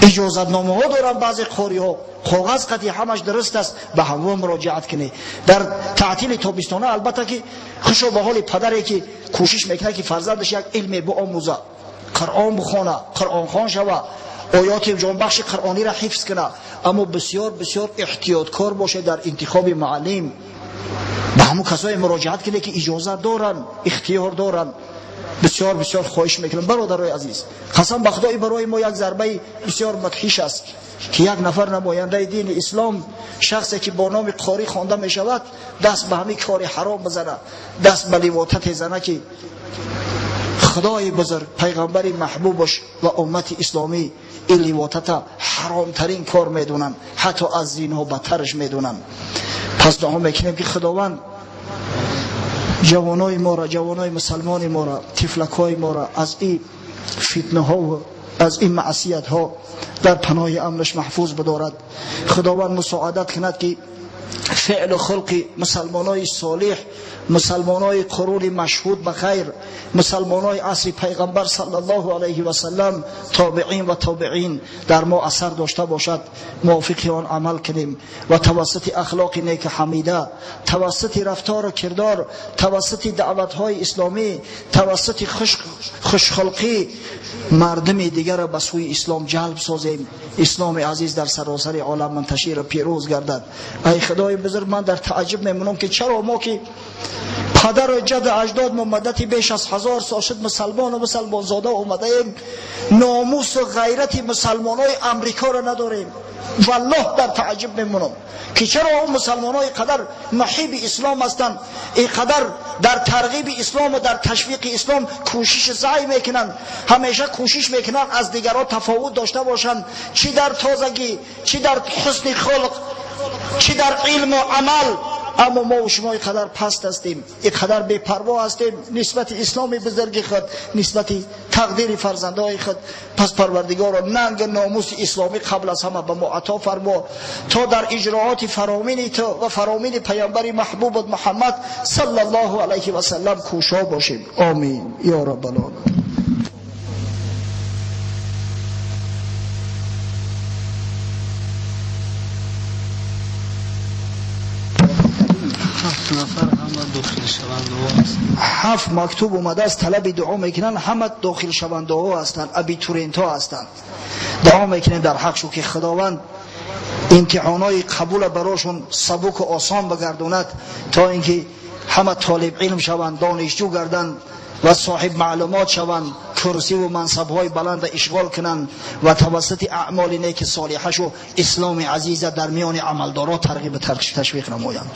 [SPEAKER 1] иҷозатномаҳо доранд баъзе қориҳо, коғаз қати ҳамаш дуруст аст, ба ҳамво муроҷиат кунед. Дар таътили тобистона, албатта, ки хушо ба ҳоли падаре, ки кӯшиш мекунад, ки фарзандаш як илме биомӯза, Қуръон бихона, қуръонхон шава, оёти ҷонбахши қуръониро ҳифз кунад. Аммо бисёр бисёр эҳтиёткор бошед дар интихоби муаллим. Ба ҳамун касое муроҷиат кунед, ки иҷозат доранд, ихтиёр доранд. Бисёр бисёр хоҳиш мекунам, бародарои азиз, қасам ба Худои, барои мо як зарбаи бисёр мудҳиш аст, ки як нафар намояндаи дини ислом, шахсе, ки бо номи қорӣ хонда мешавад, даст ба ҳамин кори ҳаром бизанад, даст ба ливотате зана, ки Худои бузург, пайғамбари маҳбубаш ва уммати исломӣ ин ливотата ҳаромтарин кор медонанд, ҳатто аз зино бадтараш медонанд. Пас дуо мекунем, ки Худованд ҷавонои моро, ҷавонои мусалмони моро, тифлакҳои моро аз ин фитнаҳову аз ин маъсиятҳо дар паноҳи амраш маҳфуз бидорад. Худованд мусоадат кунад, ки феълу хулқи мусалмонои солиҳ, мусалмонои қуруни машҳуд ба хайр, мусалмонои асри пайғамбар саллаллоҳу алайҳи васалам, тобеин ва тобеин дар мо асар дошта бошад, мувофиқи он амал кунем ва тавассути ахлоқи неки ҳамида, тавассути рафтору кирдор, тавассути даъватҳои исломӣ, тавассути хушхулқӣ мардуми дигарро ба сӯи ислом ҷалб созем, исломи азиз дар саросари олам мунташиру пирӯз гардад. Ай Худои бузург, ман дар тааҷҷуб мемонам, ки чаро мо, ки падару ҷаду аҷдод мо муддати беш аз 1000 сол шуд мусалмону мусалмонзода омадаем, номусу ғайрати мусалмонои Амрикоро надорем. Валлоҳ, дар тааҷҷуб мемонам, ки чаро он мусалмоно ин қадар муҳиби ислом ҳастанд, ин қадар дар тарғиби ислому дар ташвиқи ислом кӯшиши саъй мекунанд, ҳамеша кӯшиш мекунанд аз дигарон тафовут дошта бошанд, чӣ дар тозагӣ, чӣ дар ҳусни хулқ, чӣ дар илму амал. Аммо мо ва шумо инқадар паст ҳастем, инқадар бепарво ҳастем нисбати исломи бузурги худ, нисбати тақдири фарзандони худ. Пас Парвардигоро, нанг номуси исломӣ қабл аз ҳама ба мо ато фармо, то дар иҷроати фаромини ту ва фаромини паёмбари маҳбубат Муҳаммад саллаллоҳу алайҳи васаллам кӯшо бошем. Омин ё раббал оламин.
[SPEAKER 2] 7 нафар ҳама дохилшавандаҳо ҳастанд.
[SPEAKER 1] 7 мактуб омадааст, талаби дуо мекунанд, ҳама дохилшавандаҳо ҳастанд, абитуриентҳо ҳастанд. Дуо мекунем дар ҳақшу ки Худованд имтиҳонҳои қабула барошон сабуку осон бигардонад, то инки ҳама толиб илм шаванд, донишҷӯ гарданд ва соҳиб маълумот шаванд, курсиву мансабҳои баланда ишғол кунанд ва тавассути аъмоли неки солиҳашу исломи азиза дар миёни амалдоро тарғибу ташвиқ намоянд.